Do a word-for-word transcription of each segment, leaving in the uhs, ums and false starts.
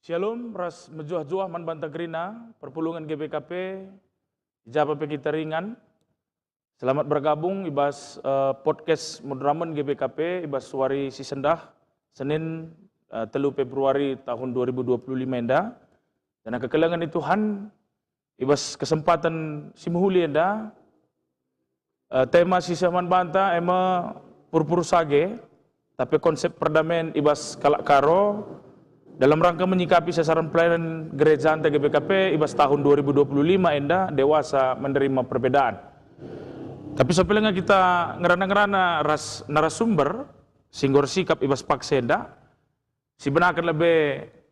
Shalom, ras mejuah-juah man banta kerina, perpulungen G B K P, i ja pe kita ringan. Selamat bergabung i bas, eh, podcast Moderamen G B K P i bas wari si sendah, Senin, eh, telu Februari tahun dua ribu dua puluh lima enda. Janah kekelengen ni Tuhan, i bas kesempaten si mehuli enda, eh, tema si seh man banta e me purpur sage, tapi konsep perdamen i bas kalak Karo dalam rangka menyikapi sasaran pelayanan gerejanta G B K P i bas tahun dua ribu dua puluh lima enda, dewasa menerima perbedaan. Tapi sope lenga kita ngerana-ngerana ras narasumber si enggo ersikap i bas paksa enda, sibenaken lebe,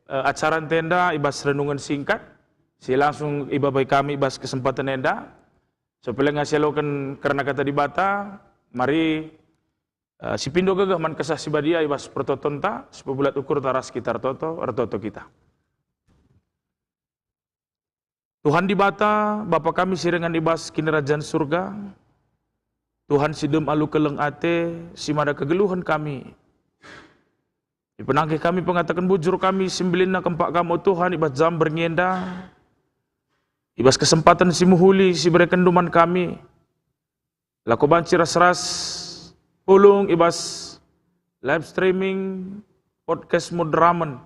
eh, acara ntenda i bas renungen singkat, si langsung ibabai kami i bas kesempaten enda. Sope lenga sialoken kerna Kata Dibata, mari, eh, sipindo gegeh man Kesah Si Badia i bas pertotonta, sipebulat ukurta ras kita ertoto, ertoto kita. Tuhan Dibata, Bapa kami si ringan i bas Kinirajan Surga, Tuhan si dem alu keleng ate, si mada kegeluhen kami. Ipenangkih kami pengataken bujur kami si mbelinna kempak Kam, o Tuhan, i bas jam berngi enda, i bas kesempaten si mehuli si iberekenNdu man kami. Lako banci ras-ras pulung i bas live streaming podcast Moderamen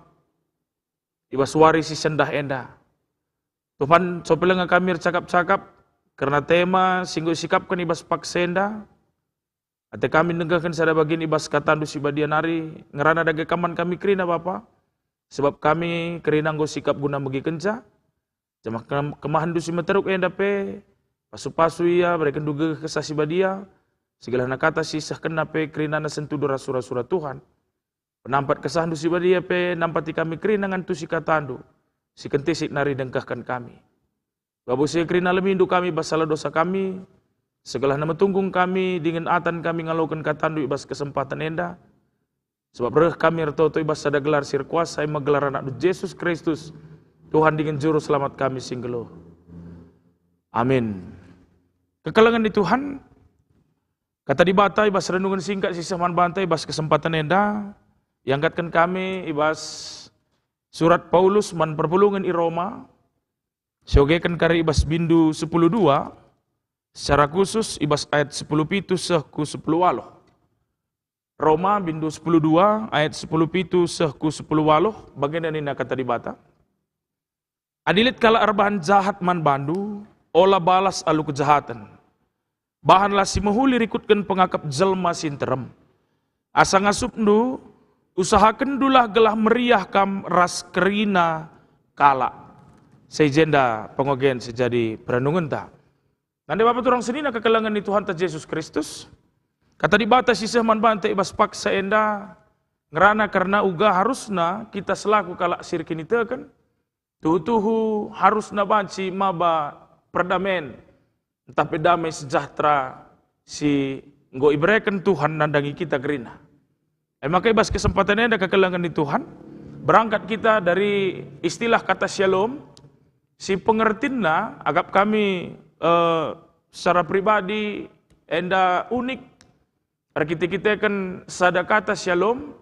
i bas wari si sendah enda. Tuhan, sope lenga kami ercakap-cakap kerna tema si enggo isikapken i bas paksa enda. Ate kami ndenggehken sada bagin i bas KataNdu si badia nari, ngerana dage Kam man kami kerina, Bapa, sebab kami kerina enggo sikap guna megikenca. Jamah kem-, kemahenNdu si meteruk enda pe, pasu-pasu ia, berekenNdu gegeh Kesah Si Badia, si gelahna kata si isehkenna pe kerinana sentudu ras sura-sura Tuhan. Penampat KesahNdu si badia pe nampati kami kerina ngantusi KataNdu, si kentisik nari dengkehken kami. Babo si kerina lemiNdu kami bas salah dosa kami, segelahna metunggung kami, dingen atan kami ngaloken KataNdu i bas kesempaten enda. Sebab reh kami ertoto i bas sada gelar si erkuasa, e me gelar AnakNdu Jesus Kristus, Tuhan dingen Juru Selamat kami si nggeluh. Amin. Kekelengen ni Tuhan, Kata Dibata i bas renungen singkat si seh man banta i bas kesempaten enda, iangkatken kami i bas surat Paulus man perpulungen i Roma, siogeken kari i bas bindu sepuluh dua, secara khusus i bas ayat sepuluh pitu seh ku sepuluh waluh. Roma bindu sepuluh dua ayat sepuluh pitu seh ku sepuluh waluh, bagenda nina Kata Dibata, "Adi lit kalak erbahan jahat man bandu, ola balas alu kejahaten. Bahanlah si mehuli rikutken pengakap jelma si nterem. Asa ngasupndu, usahakenndulah gelah meriah kam ras kerina kalak." Seh i jenda pengogen si jadi perenungenta. Nande bapa turang senina kekelengen ni Tuhanta Jesus Kristus, Kata Dibata si seh man banta i bas paksa enda ngerana kerna uga harusna kita selaku kalak si erkiniteken, tuhu-tuhu harusna banci maba perdamen, ntah pe damai sejahtera si enggo ibereken Tuhan nandangi kita kerina. E maka i bas kesempaten enda kekelengen ni Tuhan, berangkat kita dari istilah kata syalom, si pengertinna agap kami, eh, secara pribadi enda unik, erkite-kiteken sada kata syalom,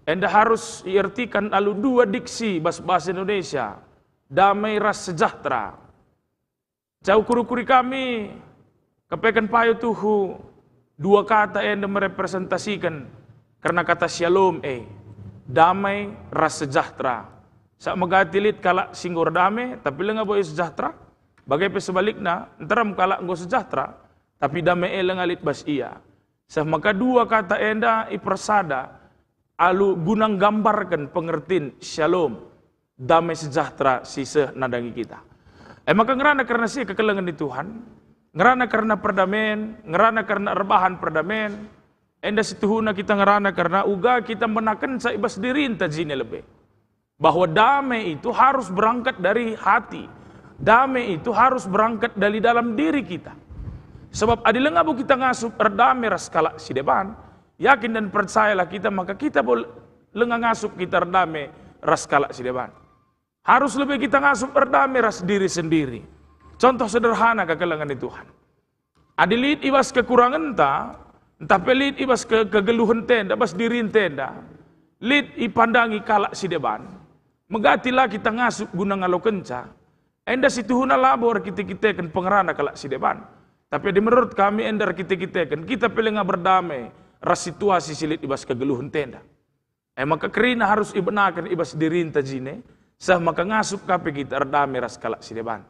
enda harus iertikan alu dua diksi bas bahasa Indonesia, damai ras sejahtera. Cau kuri-kuri kami, kepeken payo tuhu dua kata enda merepresentasiken kerna kata syalom e, damai ras sejahtera. Sak megati lit kalak si enggo erdame, tapi langa bo ia sejahtera. Bage pe sebalikna, nterem kalak enggo sejahtera, tapi dame e langa lit bas ia. Seh maka dua kata enda ipersada alu guna nggambarken pengertin syalom, damai sejahtera si seh nandangi kita. E maka ngerana kerna si kekelengen ni Tuhan, ngerana kerna perdamen, ngerana kerna erbahan perdamen, enda situhuna kita ngerana kerna uga kita mbenakenca i bas dirinta jine lebe. Bahwa dame itu harus berangkat dari hati. Dame itu harus berangkat dari dalam diri kita. Sebab adi langa bo kita ngasup erdame ras kalak si deban, yakin dan percayalah kita, maka kita bo langa ngasup kita erdame ras kalak si deban. Harus lebe kita ngasup erdame ras diri sendiri. Contoh sederhana kekelengen ni Tuhan. Adi lit i bas kekurangenta, ntah pe lit i bas ke-, kegeluhenta enda, bas dirinta enda, lit ipandangi kalak si deban, Megati la kita ngasup guna ngalokenca, enda situhuna labo erkite-kiteken pengerana kalak si deban. Tapi adi menurut kami enda erkite-kiteken, kita pe langa berdame ras situasi si lit i bas kegeluhenta enda. E maka kerina harus ibenaken i bas dirinta jine, seh maka ngasup ka pe kita erdame ras kalak si deban.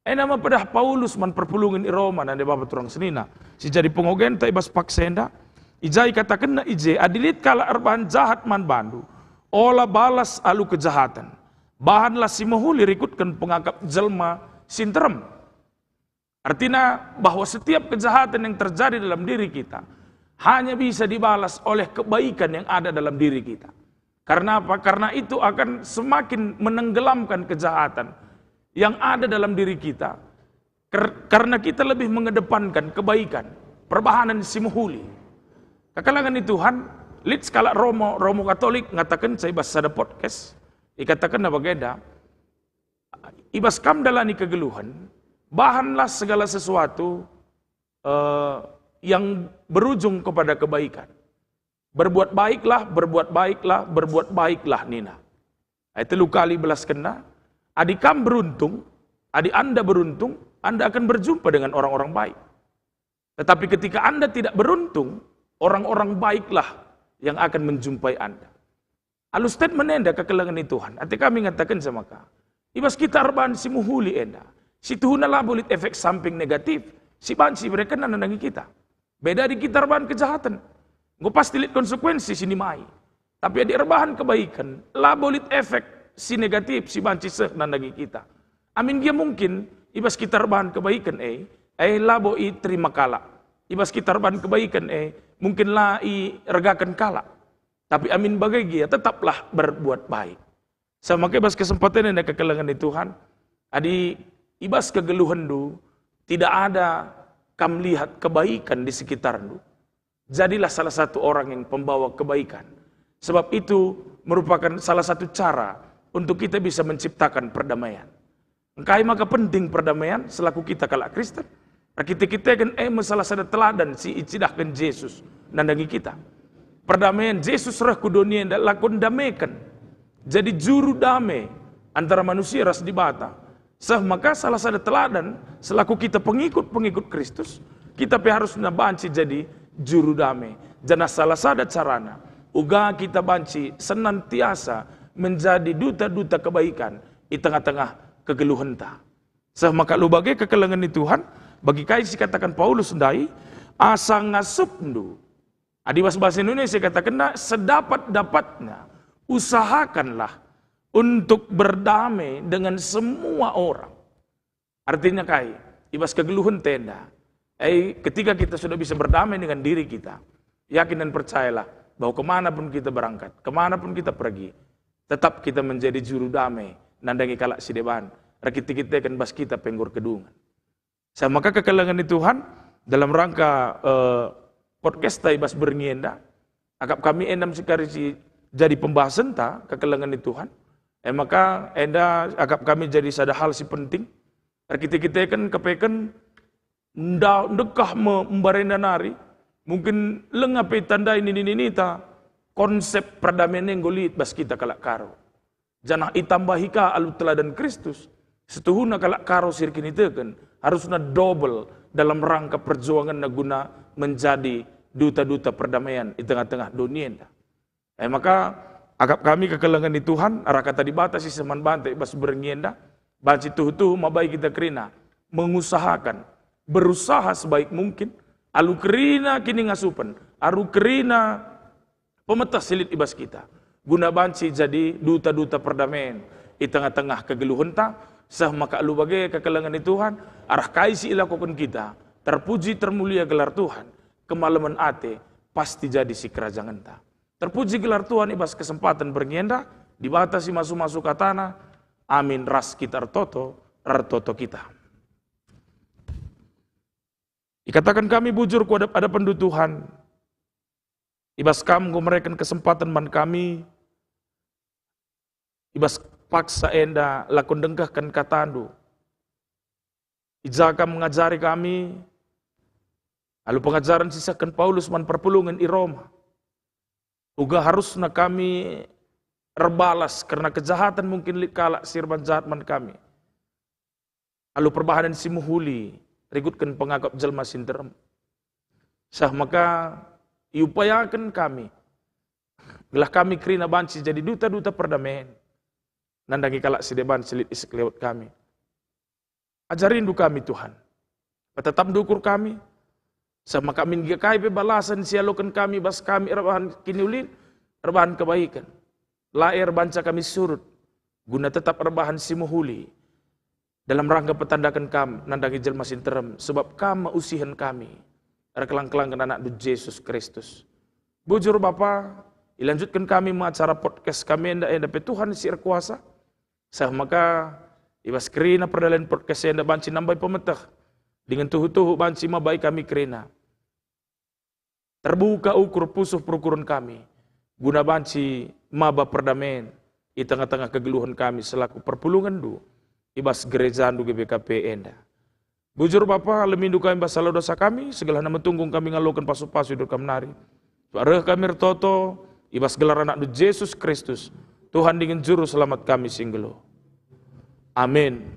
Enda me pedah Paulus man perpulungen i Roma nande bapa turang senina, si jadi pengogenta i bas paksa enda. I ja ikatakenna i je, adi lit kalak erbahan jahat man bandu, ola balas alu kejahaten. Bahanlah si mehuli rikutken pengakap jelma si nterem. Artina bahwa setiap kejahatan yang terjadi dalam diri kita hanya bisa dibalas oleh kebaikan yang ada dalam diri kita. Karena apa? Karena itu akan semakin menenggelamkan kejahatan yang ada dalam diri kita. Ker-, karena kita lebih mengedepankan kebaikan, perbahanen si mehuli. Kekelengen ni Tuhan, lit sekalak Romo, Romo Katolik ngataken i bas sada podcast, ikatakenna bagenda, i bas kam dalani kegeluhen, bahanlah segala sesuatu, eh, yang berujung kepada kebaikan. Berbuat baiklah, berbuat baiklah, berbuat baiklah, nina. Ayat telu kali belaskenna, adi kam beruntung, adi anda beruntung, anda akan berjumpa dengan orang-orang baik. Tetapi ketika anda tidak beruntung, orang-orang baiklah yang akan menjumpai anda. Alu statement enda kekelengen ni Tuhan, ate kami ngataken sama ka. I bas kita erbahan si mehuli enda, situhuna labo lit efek samping negatif si banci iberekenna nandangi kita. Beda adi kita erbahan kejahaten, enggo pasti lit konsekuensi si nimai. Tapi adi erbahan kebaiken, labo lit efek si negatif si banci seh nandangi kita. Amin gia mungkin i bas kita erbahan kebaiken e, e labo iterima kalak. I bas kita erbahan kebaiken e, mungkin la iregaken kalak. Tapi amin bage gia, tetaplah berbuat baik. Sama ke bas kesempaten enda kekelengen ni Tuhan, adi i bas kegeluhenndu tidak ada kam lihat kebaikan di sekitarndu, jadilah salah satu orang yang pembawa kebaikan. Sebab itu merupakan salah satu cara untuk kita bisa menciptakan perdamaian. Engkai maka penting perdamaian selaku kita kalak Kristen? Erkite-kiteken e me salah sada teladan si icidahken Jesus nandangi kita. Perdamaian Jesus reh ku doni enda lako ndameken, jadi juru dame antara manusia ras Dibata. Seh maka salah sada teladan selaku kita pengikut-pengikut Kristus, kita pe harusna banci jadi juru dame. Janah salah sada carana, uga kita banci senantiasa menjadi duta-duta kebaikan i tengah-tengah kegeluhenta. Seh maka alu bage kekelengen ni Tuhan, bagi kai si kataken Paulus ndai, asa ngasupndu. Adi bas bahasa Indonesia katakenna, sedapat-dapatnya usahakanlah untuk berdamai dengan semua orang. Artinya kai? I bas kegeluhenta enda. Eh, ketika kita sudah bisa berdamai dengan diri kita, yakin dan percayalah bahwa kemana pun kita berangkat, kemana pun kita pergi, tetap kita menjadi juru dame nandangi kalak si deban, erkite-kiteken bas kita pe enggo erkedungen. Sama ka kekelengen ni Tuhan dalam rangka, eh, podcast i bas berngi enda, akap kami enda me sikari si jadi pembahasenta kekelengen ni Tuhan. E maka enda akap kami jadi sada hal si penting. Erkite-kiteken kepeken nda-, ndekah me mbarenda nari, mungkin langa pe itandai nini-ninita, konsep perdamaian enggo lit bas kita kalak Karo. Janah itambahi ka alu teladan Kristus, setuhuna kalak Karo si erkiniteken harusna dobel dalam rangka perjuanganna guna menjadi duta-duta perdamaian i tengah-tengah doni enda. E maka, akap kami kekelengen ni Tuhan, arah kata Dibata si seh man banta i bas berngi enda, banci tuhu-tuhu mabai kita kerina mengusahakan, berusaha sebaik mungkin, alu kerina kiningasupen, alu kerina pemeteh si lit i bas kita, guna banci jadi duta-duta perdamaian i tengah-tengah kegeluhenta, seh maka alu bage kekelengen ni Tuhan, arah kai si ilakoken kita, terpuji termulia gelar Tuhan, kemalemen ate pasti jadi sikerajangenta. Terpuji gelar Tuhan i bas kesempaten berngi enda, Dibata si masu-masu katana, amin ras kita ertoto, ertoto kita. Ikataken kami bujur ku adap-adapenndu Tuhan, i bas Kam enggo mereken kesempaten man kami, i bas paksa enda lako ndengkehken katandu. I ja Kam ngajari kami, alu pengajaren si isehken Paulus man perpulungen i Roma. Uga harusna kami erbalas kerna kejahatan mungkin lit kalak si erban jahat man kami. Alu perbahanen si mehuli, rikutken pengakap jelma si nterem. Seh maka iupayaken kami, gelah kami kerina banci jadi duta-duta perdamen, nandangi kalak si deban si lit i sekelewet kami. Ajarindu kami, Tuhan. Petetapndu ukur kami, seh maka min gia kai pe balasen si ialoken kami bas kami erbahan kiniulin, erbahan kebaiken. La erbanca kami surut, guna tetap erbahan si mehuli dalam rangka petandaken Kam nandangi jelma si nterem, sebab Kam me usihen kami, erkelang-kelangken AnakNdu Jesus Kristus. Bujur Bapa, ilanjutken kami me acara podcast kami enda, enda pe Tuhan si erkuasa. Seh maka i bas kerina perdalanen podcast enda banci nambai pemeteh, dingen tuhu-tuhu banci mabai kami kerina. Terbuka ukur pusuh perukuren kami, guna banci maba perdamen i tengah-tengah kegeluhen kami selaku perpulungenNdu i bas gerejaNdu G B K P enda. Bujur Bapa, lemindu kami bas sala dosa kami, segelahna metunggung kami ngaloken pasu-pasu i dor Kam nari. Reh kami ertoto i bas gelar AnakNdu Jesus Kristus, Tuhan dingen Juru Selamat kami si nggeluh. Amin.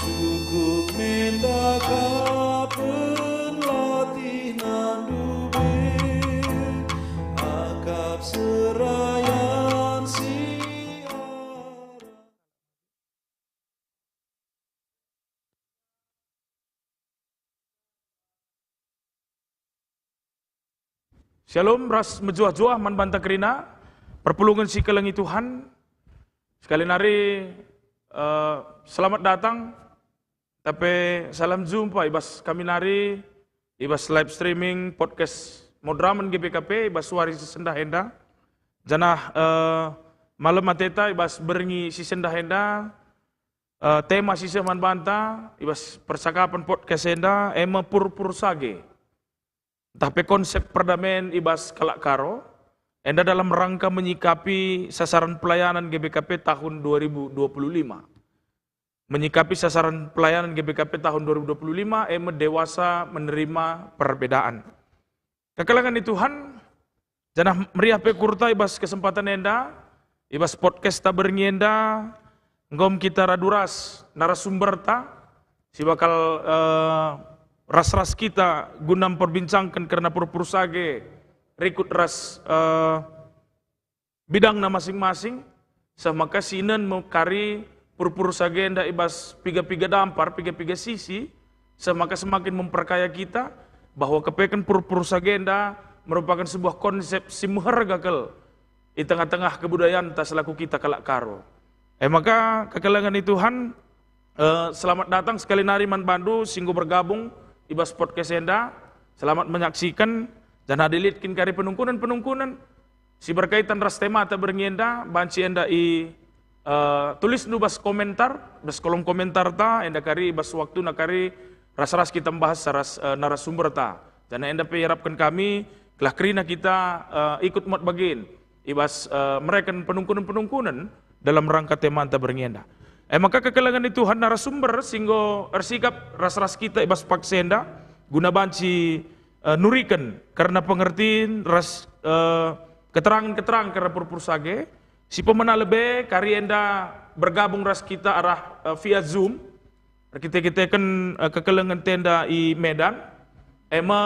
Cukup mendakapen latih nandu be, akap serayan si arah. Shalom, ras mejuah-juah man banta kerina, perpulungen si kelengi Tuhan. Sekali nari, eh, selamat datang, tapi salam jumpa i bas kami nari, i bas live streaming podcast Moderamen G B K P, i bas wari si sendah enda. Janah, eh, malem ateta i bas berngi si sendah enda, eh, tema si seh man banta i bas percakapen podcast enda, e me purpur sage. Ntah pe konsep perdamen i bas kalak Karo, enda dalam rangka menyikapi sasaran pelayanan G B K P tahun dua ribu dua puluh lima. Menyikapi sasaran pelayanan G B K P tahun dua ribu dua puluh lima, e me dewasa menerima perbedaan. Kekelengen ni Tuhan, janah meriah pe ukurta i bas kesempatan enda, i bas podcast ta berngi enda, enggo me kita radu ras narasumberta, si bakal, eh, ras-ras kita guna mperbincangken kerna purpur sage rikut ras, eh, bidangna masing-masing, seh maka sinen me kari purpur sage enda i bas piga-piga dampar, piga-piga sisi, seh maka semakin memperkaya kita bahwa kepeken purpur sage enda merupakan sebuah konsep si meherga kal i tengah-tengah kebudayanta selaku kita kalak Karo. E maka, kekelengen ni Tuhan, eh, selamat datang sekali nari man bandu si enggo bergabung i bas podcast enda. Selamat menyaksikan. Janah adi lit kin kari penungkunen-penungkunen si berkaitan ras temata berngi enda, banci enda i, eh, tulisndu bas komentar, bas kolom komentarta, enda kari bas waktuna kari ras-ras kita membahas ras, eh, narasumberta. Janah enda pe iarapken kami, gelah kerina kita, eh, ikut muat bagin i bas, eh, mereken penungkunen-penungkunen dalam rangka temanta berngi enda. E maka kekelengen ni Tuhan, narasumber si enggo ersikap ras-ras kita i bas paksa enda guna banci, eh, nuriken kerna pengertin ras, eh, keterangen-keterangen kerna purpur sage, si pemena lebe kari enda bergabung ras kita arah, eh, via Zoom. Erkite-kiteken, eh, kekelengen tenda i Medan, e me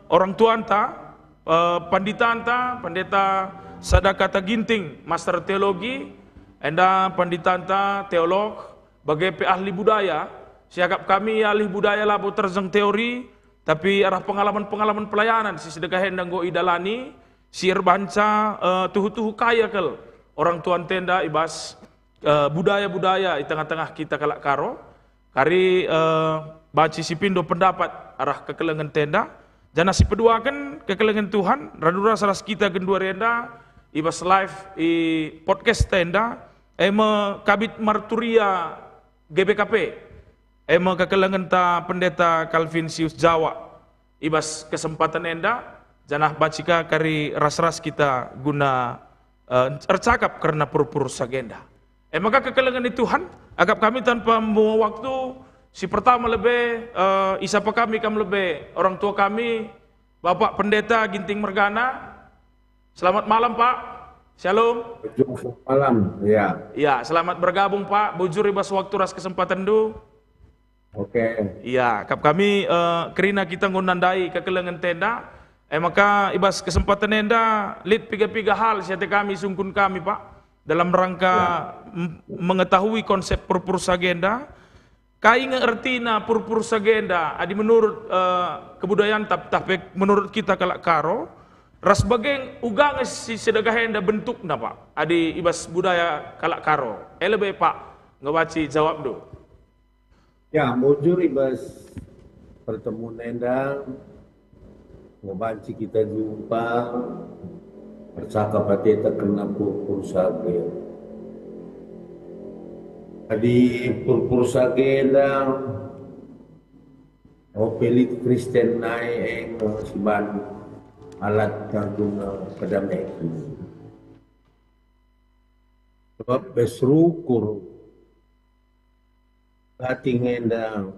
orang tuanta, eh, panditanta, Pendeta Sada Kata Ginting, Master Teologi, enda panditanta teolog, bage pe ahli budaya. Siakap kami ahli budaya labo terjeng teori, tapi arah pengalaman-pengalaman pelayanan si sedekah enda enggo idalani, si erbahanca, eh, tuhu-tuhu kaya kal orang tuanta enda i bas, eh, budaya-budaya i tengah-tengah kita kalak Karo. Kari, eh, banci sipindo pendapat arah kekelengen tenda. Janah sipeduaken kekelengen Tuhan, radu ras-ras kita genduari enda i bas live i podcast tenda, e me Kabid Marturia G B K P, e me kekelengenta Pendeta Calvinsius Jawa. I bas kesempaten enda, janah banci ka kari ras-ras kita guna, eh, ercakap kerna purpur sagenda. E maka kekelengen ni Tuhan, akap kami tanpa membuang waktu, si pertama lebe, eh, isapa kami kam lebe, orang tua kami, Bapak Pendeta Ginting Mergana. Selamat malam, Pak. Shalom. Selamat malam, ya. Ya, selamat bergabung, Pak. Bujur i bas waktu ras kesempatenndu. Oke. Iya, akap kami, eh, kerina kita enggo nandai kekelengen tenda. E maka i bas kesempaten enda lit piga-piga hal si ate kami sungkun kami, Pak, dalam rangka, ya, m-, mengetahui konsep purpur sagenda. Kai nge ertina purpur sagenda adi menurut, eh, kebudayanta, tah pe menurut kita kalak Karo? Ras bage uga nge si sedekah enda bentukna, Pak, adi i bas budaya kalak Karo? E lebe, Pak, ngebaci jawabndu. Ya, bujur i bas pertemuan enda, enggo banci kita jumpa, ercakap ateta kerna purpur sage. Adi purpur sage enda, ope lit Kristen nai e enggo siban alat guna pedameken. Sebab bas rukur Kating enda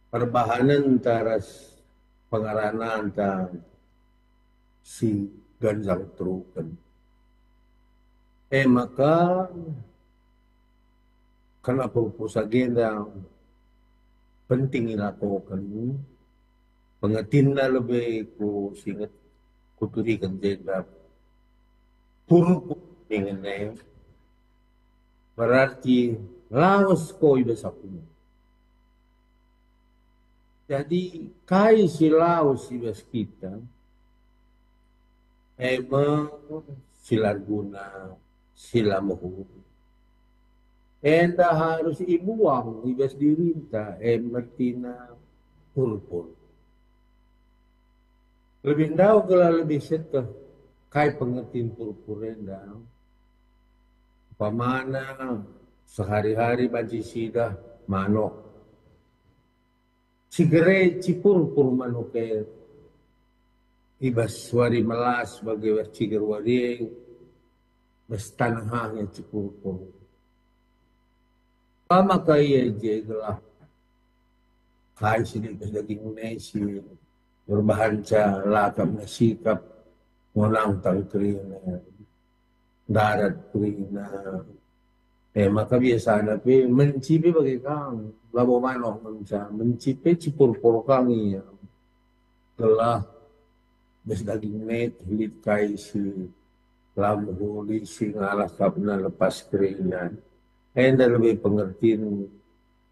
perbahanenta ras pengerananta si ganjang teruken. E maka, kerna purpur sagenda penting ilakoken, pengertinna lebe ku singet kuturiken jenda purpur dingen e. Berarti lawes ko i bas aku. Jadi, kai si lawes i bas kita? E me si la erguna, si la mehuli. Enda harus ibuang i bas dirinta, e me ertina purpur. Lebih ndauh gelah lebih sieteh kai pengertin purpur enda. Umpamana, sehari-hari banci sidah manuk. Cigere cipurpur manuk e i bas wari melas bage wari ciger wari e, bas taneh e cipurpur. Umpama ka ia i je gelah kai si lit bas dagingna e si erbahanca la akapna sikap, ngonangtang kerina, ndarat kerina. E maka biasana pe menci pe bage kang, labo manuk ngenca, menci pe cipurpur kang ia. Gelah bas dagingna e lit kai si la mehuli si ngala akapna lepas kerina. Enda lebe pengertin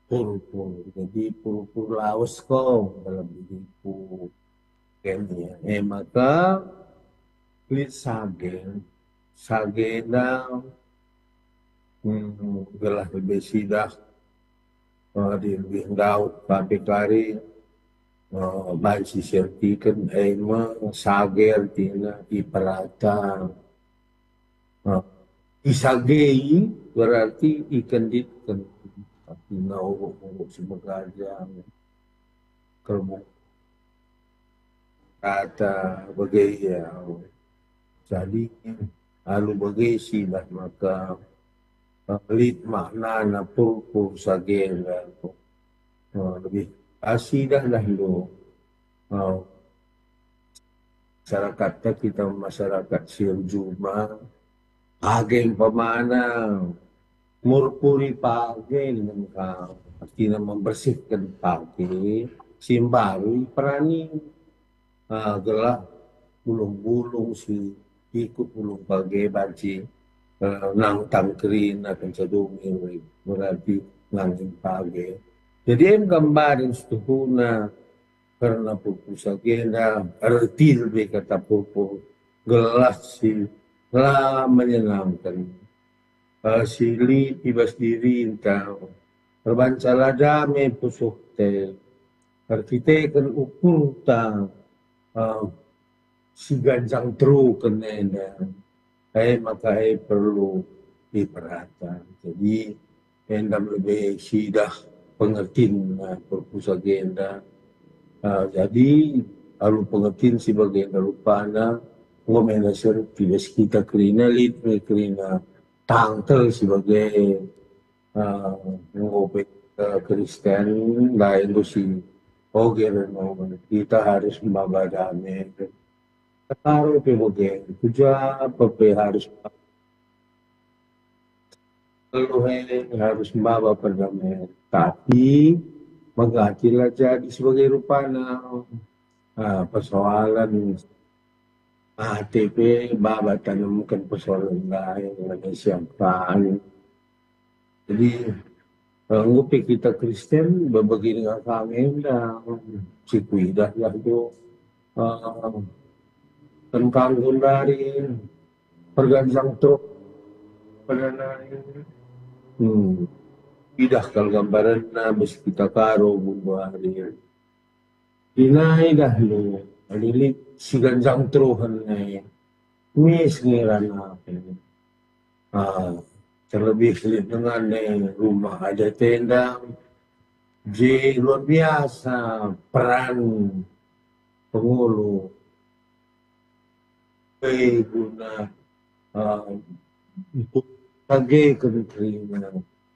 purpur. Jadi purpur lawes ko dalam diriku. Kenia. E maka lit sage, sage enda, mm, gelah lebe sidah, eh, di lebih ndauh tapi kari Eh, banci si ertiken e me sage ertina iperata. Eh, isagei berarti ikenditken. Artina uruk-uruk si meganjang, kerbuk rata bage ia. Jadi, alu bage sidah maka, eh, lit maknana purpur sage enda. Eh, lebih kasih dah dah lu. Eh, masyarakatta kita masyarakat si erjuma, age umpamana murpuri page, artina membersihken page si mbaru iperani. Ah, gelah bulung-bulung si ikut bulung page banci, eh, nangtang kerina kenca dungil, berarti nganggin page. Jadi em gambaren setuhuna kerna purpur sagenda, ertil be kata purpur gelah si la menyenangken, eh, si lit i bas dirinta, erbahanca la dame pusuhta, erkiteken ukurta, eh, si ganjang teruken enda, e maka e perlu iperata. Jadi, enda me lebe sidah pengertin, eh, purpur sagenda. Eh, jadi, alu pengertin si bagenda rupana, enggo me nasa tidas kita kerina, lit me kerina tangkel si bage, eh, enggo pe, eh, Kristen, la enggo si oge renungan. Kita harus maba dame. Karo pe bage, ku ja pe harus, keluhen harus maba perdamaian. Tapi, megati la jadi sebagai rupana. Ah, persoalan ate pe baba tanemken persoalan lain, lain siapan. Jadi, eh, enggo pe kita Kristen, bebegin dengan kami enda, si kuidah lah tu, eh, tentang gundari, perganjang truk, pernah. Hmm. Idah kal gambaranna bas kita karo gundari. Inai dah lu, adi lit si ganjang teruhen nai, mis ngiran aku. Ah, terlebih lit dengan nai rumah adat enda, je luar biasa peran pengulu. Pe guna, ah, untuk sage kerina,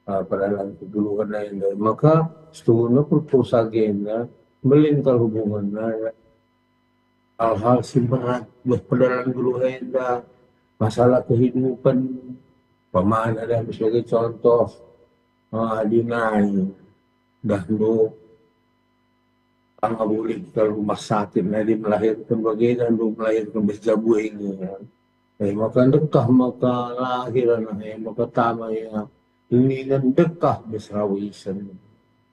ah, perdalan kegeluhen enda. Maka setuhuna purpur sagenda mbelin kal hubungenna hal-hal si berat, beh perdalan geluh enda, masalah kehidupan, pemana dah sebagai contoh, ah, adi nai, dah lu, tangga bulik ke rumah sakit, nadi melahirkan bage dah lu melahirkan bas jabu ini, ya. Eh, maka ndekah maka lahir anak, eh, maka tama ya, ini kan ndekah bas rawisen.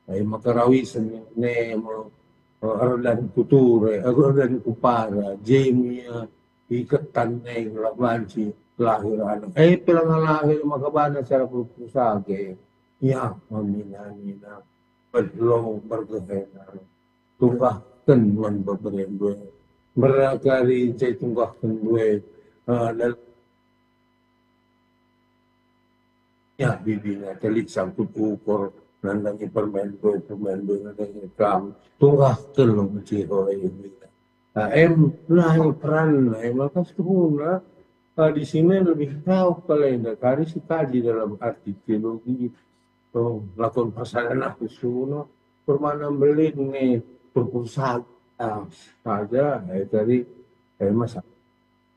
Eh, maka rawisen ne me, eh, erdan ku ture, eh, erdan ku para, je me ia iketan ne gelah banci lahir anak. Eh, pe langa lahir maka bana cara purpur sage. Ya, mamina-mina. Bedlo bergehena. Tunggahken man bebere ndue. Mera kari nce tunggahken ndue, eh, dal-, ya, bibina telik sangkut ukur, nandangi permen ndue, permen ndue, nandangi kam. Tunggahken lo mencihoi bina. Nah, em, nah, em peran, nah, em maka setuhuna, eh, di sini lebih tahu kalenda kari si kaji dalam arti teologi. Oh, lakon persadan aku suno, permana mbelin nge perpusat, ah, saja, eh, tadi, eh, masa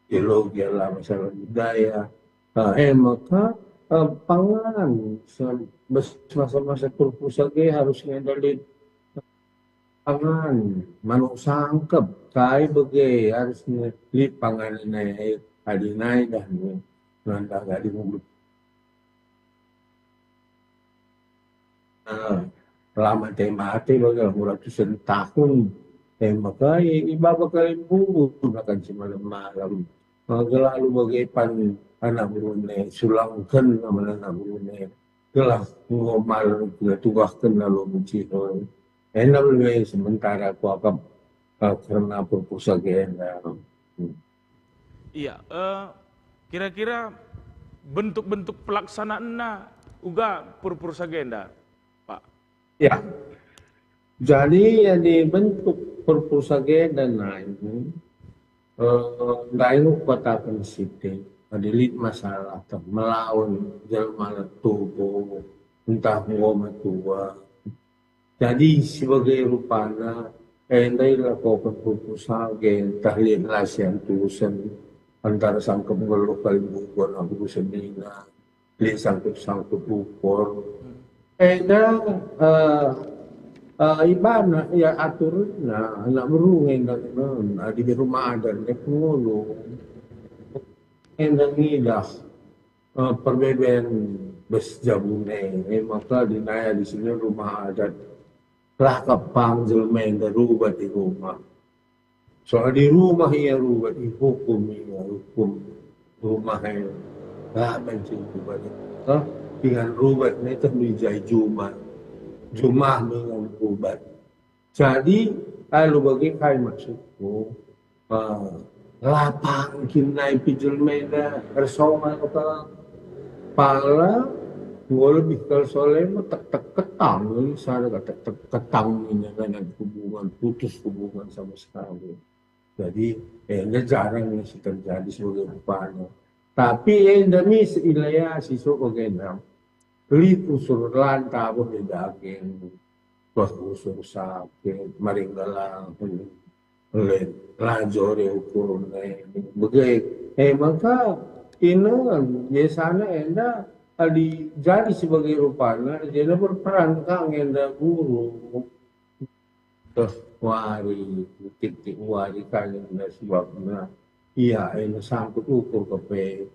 teologi lah, masalah budaya. Ah, eh, maka, eh, pangan, se-, bes-, masa-masa perpusat ge harus ngendalin pangan, manuk sangkep, kai bage harus nge-, lit pangan nai, adi nai dah nge-, nanda gadi ngubut. Ah, lama te mate bage, ratusen tahun. Te maka i, i baba kalimbubu akan si malam-malam. Maka lalu bage pan anak berune, sulangken aman anak berune. Gelah enggo malam, gelah tunggahken lalu mencihoi. Enda lebe sementara kuakap, eh, kerna purpur sagenda. Hmm. Iya, eh, kira-kira bentuk-bentuk pelaksanaanna uga purpur sagenda, Pak? Ya. Jadi, jadi bentuk purpur sagenda nai, eh, ndai enggo kukataken sitik, adi lit masalah teh melawen jelma tubuh, ntah enggo metua. Jadi, sebagai rupana, enda ilakoken purpur sage, ntah lit la siantusen, antara sangkep nggeluh kalimbukon aku senina, lit sangkep-sangkep ukur. Enda, eh, eh, ibana, ya, aturna, anak beru enda, adi di rumah adat, enda pengulu. Enda ngidah, eh, perbeben bas jabune, eh, maka dinaya di sini rumah adat. Lah kap pang jelma enda rubat i rumah. Soal di rumah ia rubat, ihukum ia, hukum rumah e. Lah banci rubat e. Toh, dengan rubat e teh mejai juma. Juma dengan rubat. Jadi, alu bage kai maksudku? Ah, lapang kin nai pe jelma enda ersonga kata pala, enggo lebih kal sole me tek-tek ketang, sada ka tek-tek ketang ini dengan hubungan, putus hubungan sama sekali. Jadi, eh, enda jarang sih terjadi sebagai rupanya. Tapi enda mis ilaya si sok bagenda. Lit usur lanta boh daging. Wah, usur sakit, maring dalan, le, lajore ukurna, bage. Eh, maka ina biasana enda adi jadi sebagai rupana, jenda berperan kang enda guru. Teh wari, titik-titik wari kang enda sebabna. Ia enda sangkut ukur kepe.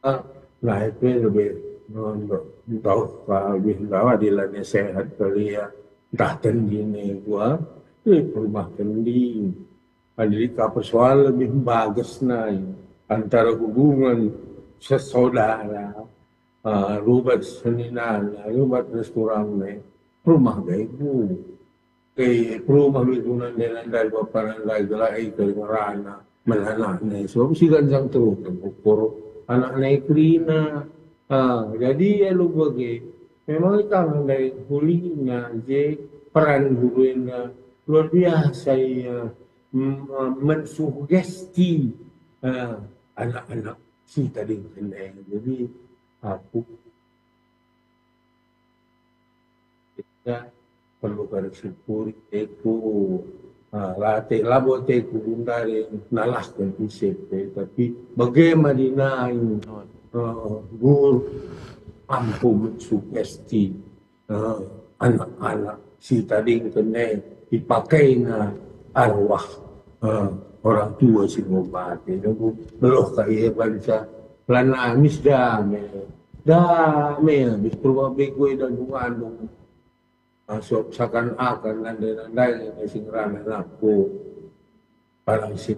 Ah, nah, itu yang lebih, eh, ntah ka lebih ndawa dilanya sehat kali ya. Ntah tendine gua, eh, rumah tendi. Adi ka persoal lebih bagus nai antara hubungan sesaudara, eh, rubat seninana, rubat restorang ne, rumah begu. Ke rumah minggu nande-nande bapa nande gelah e ke ngerana, men anakna. Sebab si ganjang terus ukur anakna kerina. Ah, jadi alu bage, memang ikam ndai hulina je peran guru enda luar biasa ia, mm, mensugesti, ah, anak-anak si tadi kena. Jadi aku Ya, perlu kari syukuri teku. Ah, la te, labo teku gundari nalahken ise pe, tapi bage ma dinai, eh, guru mampu mensugesti, eh, anak-anak si tadingken e ipakena arwah, eh, orang tua si enggo mate. Nunggu beluh ka ia bansa, lanai mis dame. Dame, bis perbabe kue dan ngandung. Masuk seakan-akan nande-nandai nge si ngerana nangku. Barang si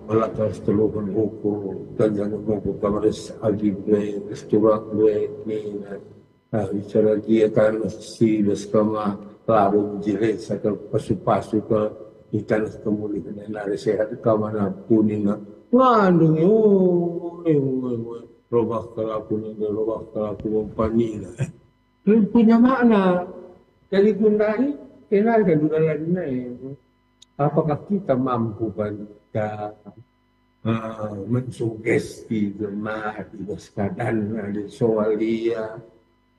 melakar seteluhen ukur, dan jangan mungkuk kamaris agi gue, resturak gue, nina. Nah, bicara dia kan si beskama lalu menjilid saka pasu-pasu ke di tanah kemulian nari sehat kama nangku nina. Ngandung, oi, oi, oi, robah kelaku nina, robah kelaku umpanina. Punya makna. Jadi gundari, kenal kan dalanna, eh. Apakah kita mampu banca, eh, mensugesti jemaat di bas keadaan ada soal dia?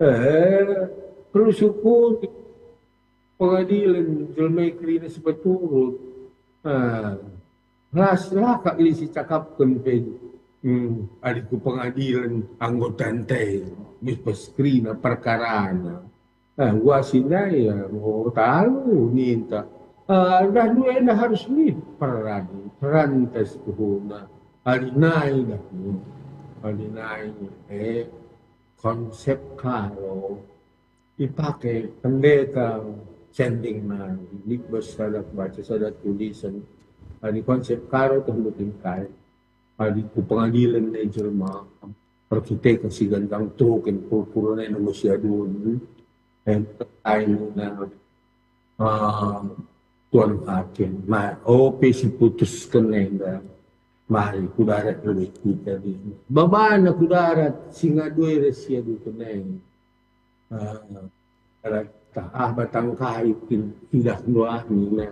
Eh, perlu syukur pengadilan jelma kerina sepeturut. Ah, las lah kak lit si cakapken pe. Hmm, adi ku pengadilan anggota nte, bis pas kerina perkarana. Ah, gua si ndai ya, oh, talu ninta. Ah, dah dua enda harus lit peran, peran tes tuhuna. Adi nai dah, hmm, adi nai, eh, konsep karo ipake pendeta sending nai, lit bas sada baca sada tulisan, adi konsep karo teh mungkin kai, adi ku pengadilan nai jelma, erkiteken si gantang truken purpurna nai nunggu si adun, Em, ai nina, ah, Tuan Hakim, ma, ope si putusken enda, mari ku darat lebih kita di. Babana ku darat, si ngadue ras si aduken e. Ah, tah, ah, batang kayu kin idah nduah nina.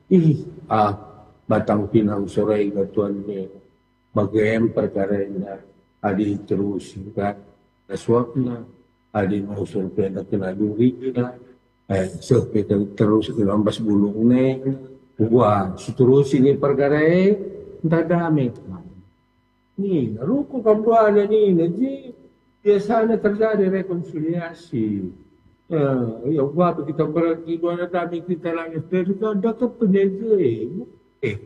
Ih, ah, batang pinang sorega Tuan e. Bagem perkara enda, adi terusi ka suakna, adi mausur pe enda kena durina, eh, seh pe ter-, terus i bas bulung e, wah, seterusnya perkara e, ntah dame. Nih, ruku kam duana nina, ji, biasanya terjadi rekonsiliasi. Eh, ya, waktu kita berarti duana dame kita langit, dari kau dah ke penjaga, eh.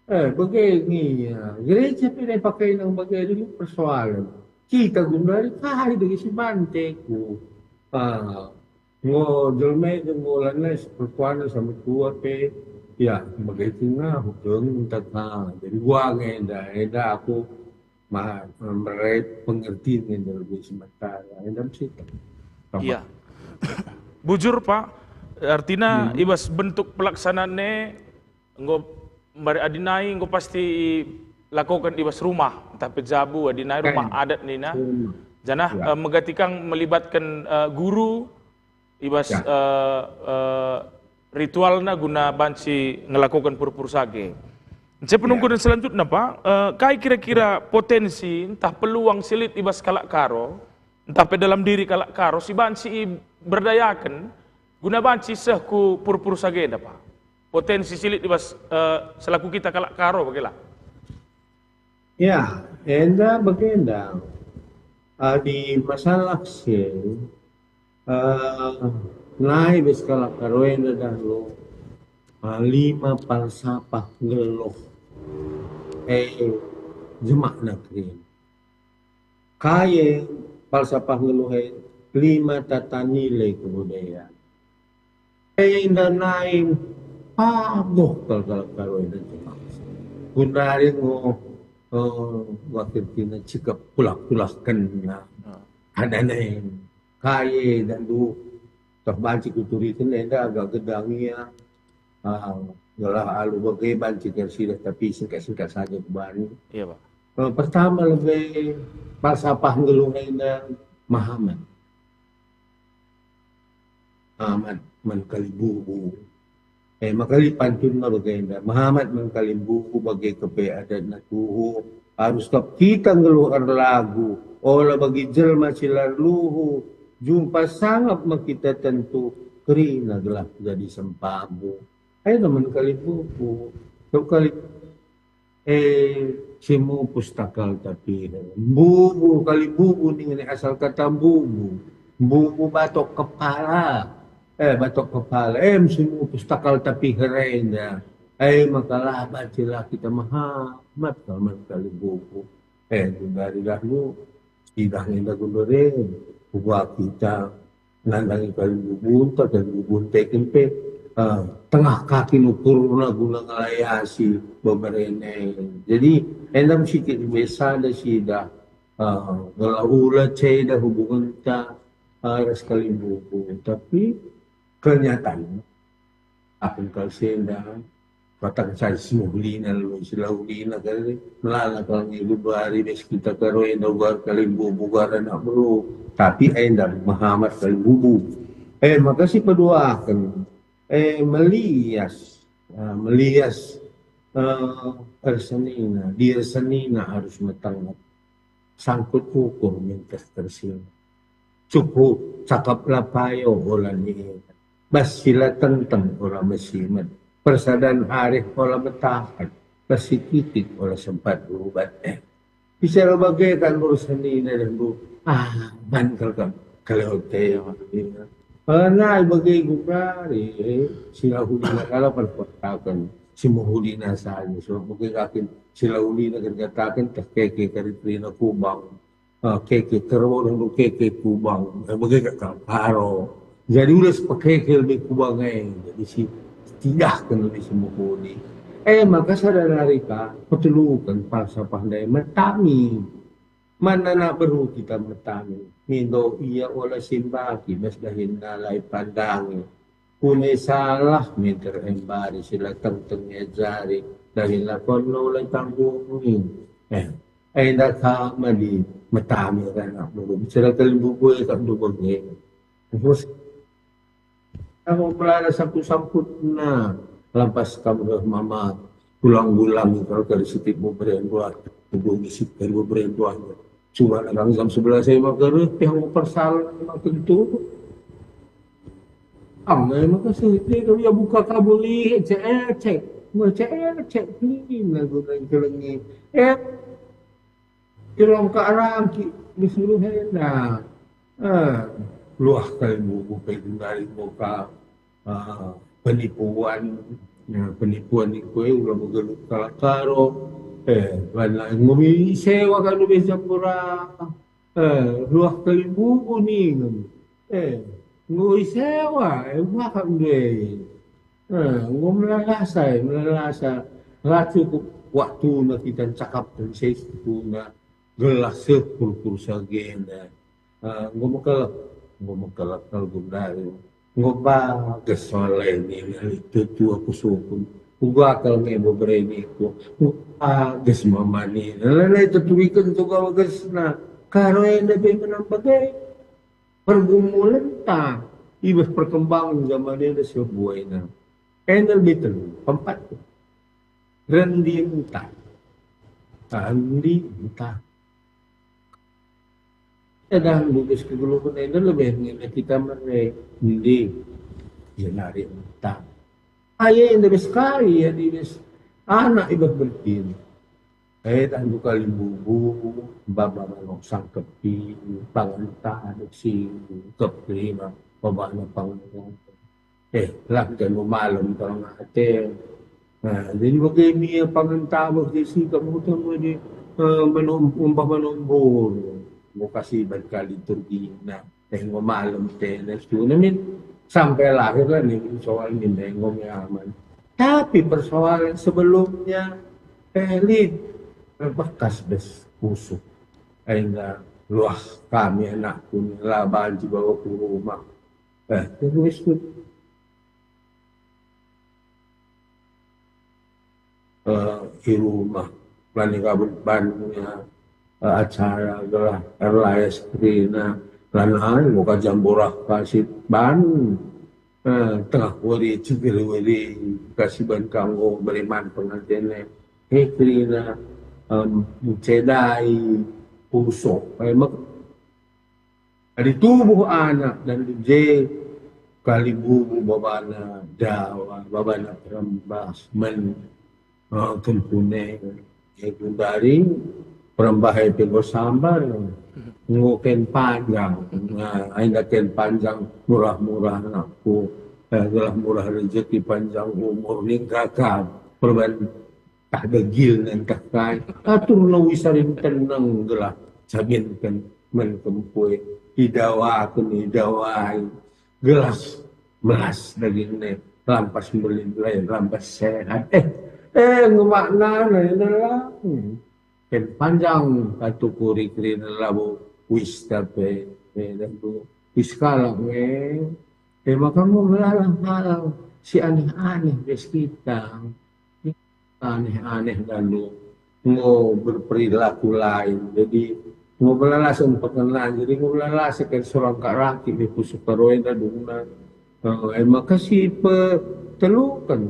Eh, bage nge, ya. Gereja pe nai pakai nang bage dulu persoalan. Kita gundari kai dage si bante ku. Ah, ngo jelma e enggo lanai seperkuana sama tua pe. Ya, bage kin ngahut dong entah ka. Jadi gua nge enda, enda aku ma-, mere pengertian nge enda lebih sementara. Enda mesti. Iya. Bujur, Pak. Artina Hmm. i bas bentuk pelaksanaan e enggo mari adi nai enggo pasti ilakoken i bas rumah, ntah pe jabu adi nai rumah Kan. adat nina. Rumah. Janah, Ya. eh, megati kang melibatken, eh, guru i bas, Ya. eh, eh, ritualna guna banci ngelakoken purpur sage. Nce penungkunen Ya. selanjutna, Pak, eh, kai kira-kira Ya. potensi ntah peluang si lit i bas kalak Karo, ntah pe dalam diri kalak Karo si banci iberdayaken guna banci seh ku purpur sage enda, Pak? Potensi si lit i bas, eh, selaku kita kalak Karo bagela. Ya, enda bagenda. Adi masalah si, eh, nai bas kalak Karo enda dahulu, eh, lima palsapah nggeluh. Eh, jemakna kerina. Kai e palsapah nggeluh e, lima tata nilai kebudayaan. Enda nai paguh kal kalak Karo enda jemak. Gundari ngo, eh, wakil tina cikap kulah-kulahken na. Hmm. Ada nai kai e dan du terbanci kuturiken enda agak gedang ia. Ah, gelah alu bage banci tersidah, tapi singkat-singkat saja kubani. Iya, Pak. Eh, pertama lebe falsafah nggeluh enda mehamat. Mehamat man kalimbubu. Eh, maka lit pantunna bagenda, mehamat man kalimbubu bage kepe adatna tuhu, arus kap kita nggeluh erlagu, ola bagi jelma si la erluhu, jumpa sangap me kita tentu, kerina gelah jadi sempabu. Ayo teman kalimbubu. Kap kali, eh, si mupus takal tapi bubu, kalimbubu ningen asal kata mbubu. Mbubu batok kepala. Eh, batok kepala. Eh, si mupus takal tapi herenda. Eh, maka lah bacilah kita mehamat kal man kalimbubu. Eh, gundari lah lu. Sidah enda gundari. Buat kita nandangi kalimbubunta, kalimbubunta kin pe, eh, tengah kakin ukurna guna ngelayasi beberene. Jadi, enda mesti kin biasa ada sidah, eh, ngela ula ceda hubungenta, eh, ras kalimbubu. Tapi, kenyataan, Aku kal si enda, batang sai si muhlina lalu si laulina kali, melala kal ngilu dua hari bas kita karo enda ugar kalimbubu ugar anak beru, tapi enda mehamat kalimbubu. Eh, maka si peduaken, eh, melias, ah, melias, eh, ersenina, di ersenina harus metengah. Sangkut ukur minter tersil. Cukup cakap la payo ola niinget. Bas si la tengteng ola mesimet. Persadan arih ola metahat. Bas si kitik ola sempat berubat. Eh, bicara bage kan urusan ini dan bu. Ah, man kal kam. Kalau te. Pernah bage gugari. Sila hudina kalau kan katakan. Si muhudina saja. So, bage kakin. Sila ulina kan katakan. Teh keke kari terina kubang. Ah, keke kero dan keke kubang. Eh, bage kak karo. Jadi ulas pekeke lebih kubang eh. Jadi si tidahkan lebih si mehuli. Eh, maka sada nari ka petelukan falsafah ndai metami. Man anak beru kita metami, mindo ia ola simbaki, bas dahinna la ipandangi. Kune salah minter embari sila tengteng iajari, dahin lakonno la itanggungi. Eh, enda ka mali metami anak beru, bicara kalimbubu e kap dubege. Terus aku melala samput-samputna, lampas kam reh mama, gulang-gulang kal kari sitip beberen buah, tubuh ngisip kari beberen buah. Cuma orang jam sebelas saya maka reh, pihak persal maka itu. Am, eh, maka sehingga dia buka kabel ni, cek, eh, cek. Cek, eh, cek, ni lagu nang kelengi. Eh, Tilongka arangki, disuruh enda. Eh, luah kalimbubu pe gundari muka, eh, penipuan, ya, penipuan ni kue ulah begelut kalak Karo. Eh, bana ngumi sewa kanu be Jambura. Eh, luah kalimbubu ni ngem. Eh, nggo isewa, eh, ubahan be. Eh, enggo melalasa, eh, melalasa. La cukup waktuna kita ncakapken sesungguhna gelah seh purpur sagenda. Eh, enggo mekelek, enggo mekelek kal gundari. Enggo bages soal ini, tutu aku sukun. Uga kal nge bebereniku. Enggo bages mamani. Lelai teturiken tu bagesna. Karo enda pe menam bage. Pergumulenta i bas perkembangan zaman enda sebuah enda. Enda lebih telu, empat. Rendinta. Rendinta. Edah, lupis kegeluhen enda lebih ngena kita mere. Endi. Jenari enta. Aye enda bes kai, ya di bes anak i bas bertin. Eh, tandu kalimbubu, baba manuk sangkepi, pangan tadek si kep lima, babana pangan. Eh, lah kenu malem tong ate. Nah, jadi bage mia pangan tabeh di si kamu tong di, eh, menum-, umpah menumbur. Mau kasih ban kali turgina. Eh, enggo malem tene suna min, sampai lahirlah nih soal min, eh, enggo nyaman. Tapi persoalan sebelumnya, eh, lit, bekas bes kusuk. Aina luah kami anakku ni la banci bawa ku rumah. Eh, terus tu. Eh, i rumah. Lani kabut bannya, eh, acara gelah erlayas kerina. Lanai muka jamburah kasih ban. Eh, tengah wari, ciger wari, kasih ban kanggo beriman pengantinnya. Eh, kerina, em, cedai, puso. Eh, mek-, Adi tubuh anak dan je kalimbubu babana dawa, babana perembah men, eh, kempune, eh, gundari perembah e pe enggo sambar, enggo ken panjang. Nah, enda ken panjang murah-murah anakku, eh, gelah murah rezeki panjang umur ning kakak perban tah degil ntah kai. Atur nawi saling tenang gelah cabinken men kempue, idawaken, idawai, gelah melas dagingna, lampas mbelin lain, lampas sehat. Eh, eh, ngemakna lain lah. Ken panjang katu kuri kerina labo wis tape, eh, dan tu wis kalak, eh. Eh, maka enggo melala hal si aneh-aneh bas kita. Aneh-aneh lalu enggo berperilaku lain. Jadi, enggo melala sempeken lain. Jadi, enggo melala sekan seorang kak raki di pusuk karoen dadungna. Eh, eh, maka si peteluken.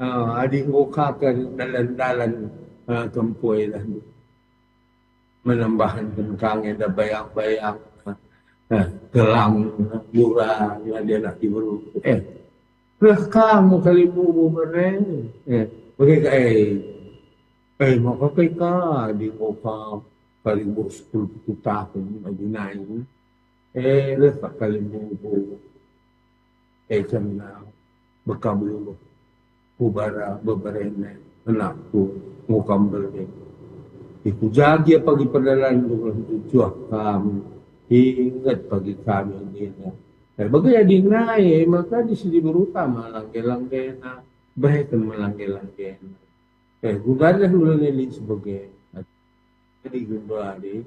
Eh, adi enggo kaken dalan-dalan, eh, kempue lalu. Menambahanken kang enda bayang-bayang, eh, gelang, murah, ngadela diberu. Eh, reh kamu kalimbubu mere. Eh, bage ka, eh. Eh, maka kai ka di muka kalimbubu sepuluh pitu tahun, adi nai. Eh, reh kalimbubu. Eh, janah bekabuluh kubara beberene anakku ngukam beli. Ikujagi pagi perdalan tujuh kami, inget pagi kami dina. Eh, bagi adi nai, maka di sini berutama langge-langgena, bereken melangge-langgena. Eh, gundari lah ulane lit sebage. Jadi genduari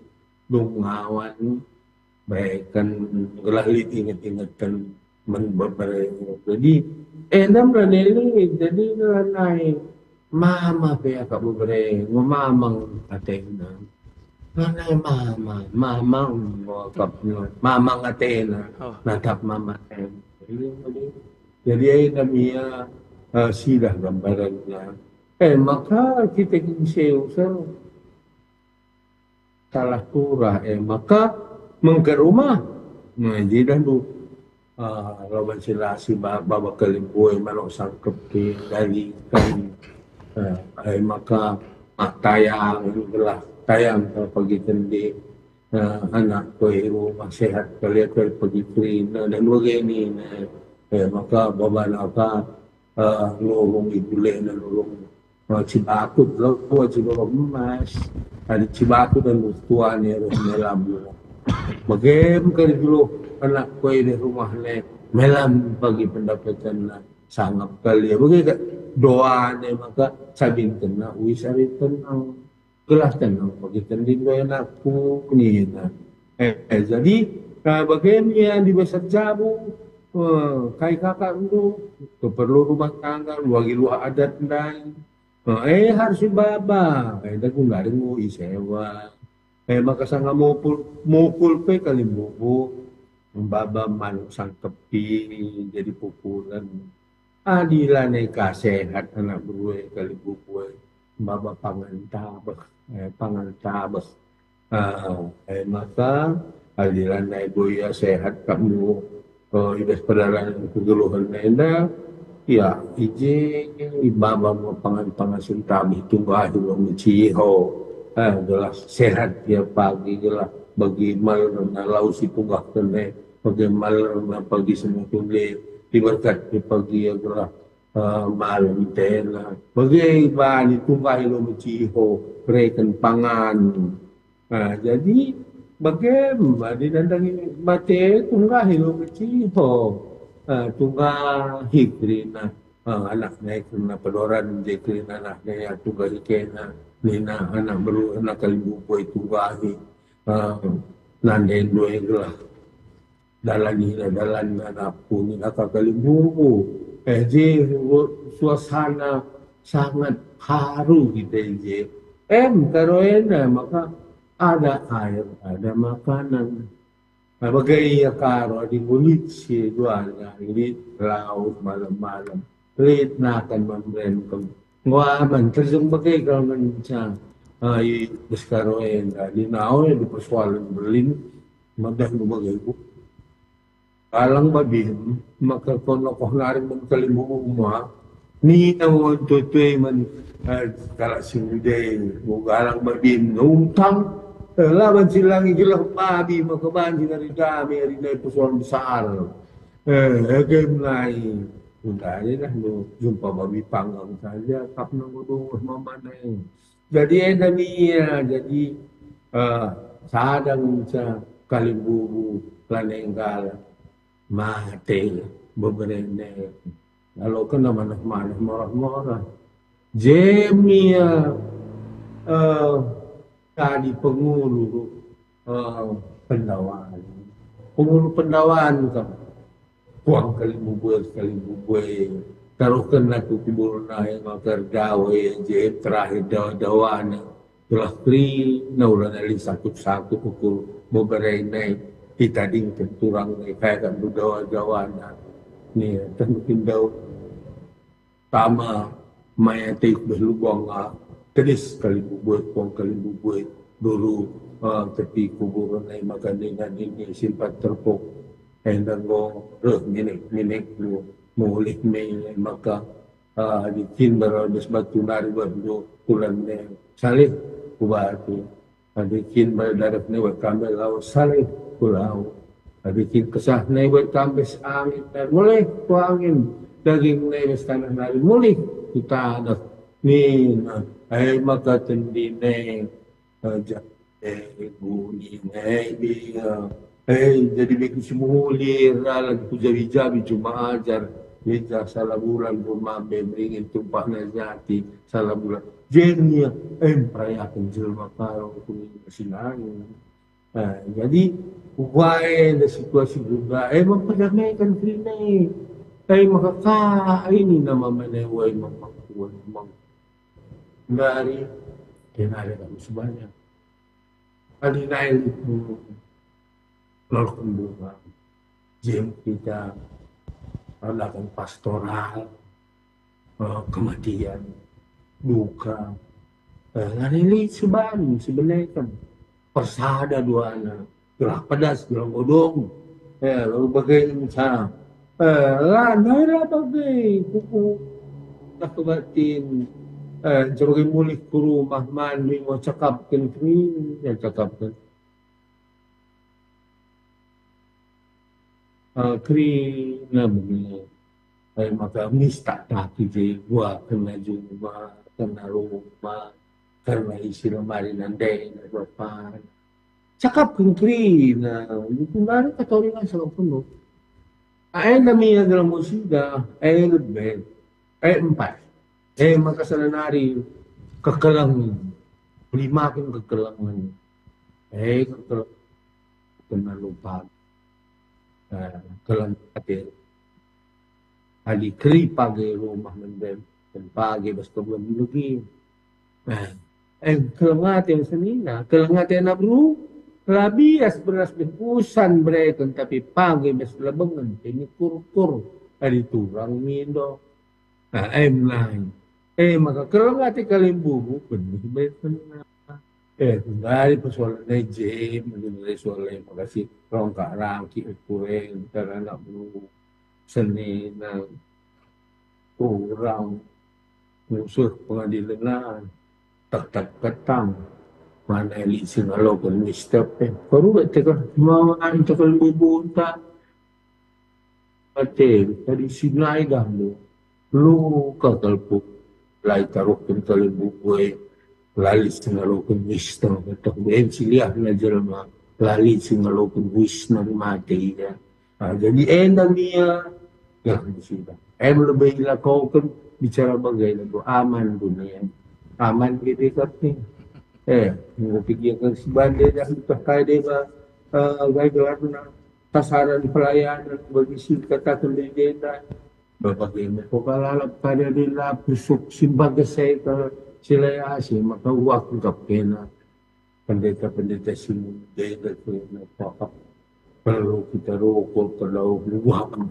dung ngawan bereken gelah lit inget-ingeten men bebere. Jadi enda mela neli, jadi lanai mama pe akap bebere, ngo mamang atena. Lanai mama, mamang ngo akapna, mamang atena, oh, natap mama atena. Jadi, jadi ai nami ia, eh, sidah gambaranna. Eh, maka kita kin seusel. Salah turah, eh, maka mengke rumah. Nah, jadi dah tu, ah, lawan si lasi ba-, baba kalimbubu e, manuk sangkepi, dali kan. Ah, eh, maka, ah, tayang, gelah tayang kalau pagi tende. Ah, anak kue rumah sehat, kalian kue pagi kerina, dan begini, nah. Eh, maka baba naka, eh, nurung ibulena nurung, eh, cibakut lo, cibakut emas. Ada cibakut dan tuane roh melam. Bagem kali dulu anak kue di rumah ne melam bagi pendapatanna sangap kali. Bagi ka doane maka sabin kena uis ari tenang. Gelah tenang bagi tendin doe anakku, nina. Eh, eh, jadi, eh, bage ia di besar jabu, eh, kai kakakndu, keperlu rumah tangga, luagi luah adat ndai. Eh, eh, harus baba, eh, dagu nari nggo isewa. Eh, maka sanga mukul, mukul pe kalimbubu, baba manuk sangkepi, jadi pukulen. Adi lanai ka sehat anak beru e kalimbubu e, maba pangan tabeh, eh, pangan tabeh. Ah, eh, maka adi lanai bo ia sehat kamu, eh, i bas perdalan kegeluhen enda, ya, i je maba me pangan-pangan si tabeh tunggahi me ciho. Eh, gelah sehat ia pagi, gelah bagi malerna lau si tunggahken e, bagi malerna pagi semutunde, diberkat ia pagi ia gelah, eh, malem tena. Bage bani tunggahi lo me ciho, bereken pangan. Nah, jadi bage bani nandangi mate tunggahi lo me ciho. Eh, tunggahi kerina, eh, anak nai kerina pedoran je kerina anak nai tunggahi kena. Nina anak beru, anak kalimbubu e tunggahi. Eh, nande ndoi gelah. Dalan ina dalan nina pun ina ka kalimbubu. Eh, je, suasana sangat haru kita je. Em, karo enda maka ada air, ada makanan. Nah, bage ia karo adi ngulit si dua lit laut malam-malam. Lit nakan man bereken. Enggo aman, terjeng bage kal ngenca, ah, i bas karo enda. Di nau e di persoalan Berlin, madah enggo bage ku. Galang babin, maka kono koh nari man kalimbubu uma. Nina mo tuai-tuai man, eh, kalak si nguda e, galang babin, untang, eh, laban si langi gelah babi, maka banci nari dame, ari nai persoalan besar. Eh, ege mulai. Udah aja dah lu jumpa babi panggang saja, kap nunggu-nunggu mama nai. Jadi enda me ia, jadi, eh, sada ngenca kalimbubu lanai nggalak mate beberene. Lalu kena maneh-maneh morah-morah. Je me ia, eh, jadi pengulu, eh, pendawan. Pengulu pendawan kan. Puang kalimbubu e, kalimbubu e. Taruhken aku kuburna e maka erdawa e je terakhir dawa-dawana. Gelah kerina ulang nali sakut-sakut ukur beberene itadingken turang e kaya kan dawa-dawana. Nia, tentu kin dawa. Tama maya teh beh lubang, ah, tedis kalimbubu e, puang kalimbubu e, duru, ah, tepi kuburen e maka nina nini simpat terpuk. Enda enggo reh minik-minik lu mulih me maka, ah, adi kin bas batu nari beh lu tulan ne salih ku batu. Adi kin bas dareh ne buat kambes lawes salih ku lau. Adi kin kesah ne buat kambes angin, mulih ku angin. Daging ne bas taneh nari mulih ku taneh. Nina, eh, maka tendine, eh, ja-, eh, guni ne dia. Eh, jadi bagi semulir, dalan ku jabi-jabi cuma ajar. Lidah salah bulan, rumambe meringin tumpah najati, salah bulan. Jenia, eh, perayaken jelma karo kuning sinangi. Nah, jadi, ubae da situasi juga, eh, memperdamaikan kerina e. Tapi maka ka ini nama mana uai memang kuat memang dari, dan ada kami sebanyak. Adi nai itu, lalu bunga, jem kita adakan pastoral, eh, kematian, duka, eh, ngani lit si bani, si bene kan. Persada duana, gelah pedas, gelah godong. Eh, lalu bage sa. Eh, lanai lah bage, kuku, tak kebatin. Eh, sebagai mulih ke rumah, mandi, mau cakapken, ya cakapken. Eh, kerina bene. Eh, maka mistak tapi je gua kena jumpa, kena rumah, kena isi lemari nande, depan. Cakapken kerina, itu baru kata orang asal penuh. Ae nami dalam musida, ae lebe, ae empat. Eh, maka sana nari kekelengen. Limaken kekelengen. Eh, kekelengen. Kena lupa. Eh, keleng ate. Ali keri page rumah mendem. Dan page bas kebelah legi. Eh, eh, keleng ate senina. Keleng ate anak bru. Labias beras beh usan bereken, tapi page bas lebengen. Ini kurkur. Ali turang mindo. Nah, em nai. Eh, maka keleng ate kalimbubu, benih baik kena. Eh, kembali persoalan nai je, mengenai soal lain, makasih rongkak rangki ukuren, karena anak bru, seni, nah, kurang, musuh pengadilan, tak tak ketang, mana elit singalokan mistep, eh, baru tak mau antuk kalimbubu tak. Ate, tadi si nai gambut. Lu kakal pu. Lai taruhken kalimbubu e. Lalis ngaloken misteng. Tok ben si liahna jelma. Lalis ngaloken wisna mate ia. Ah, jadi enda nia. Gelah musibah. Em lebe ilakoken bicara bage lebe aman dunia. Aman gede kate. Eh, ngopi dia kan si bande dah entah kai deba. Eh, gai gelarna. Sasaran pelayanan bagi si kataken denda. Bapa kena ko kalalap kada dela pusuk simbaga seka silai asi maka uak gap kena. Pendeta-pendeta si muda enda kena pakap. Perlu kita rokok, perlu uang.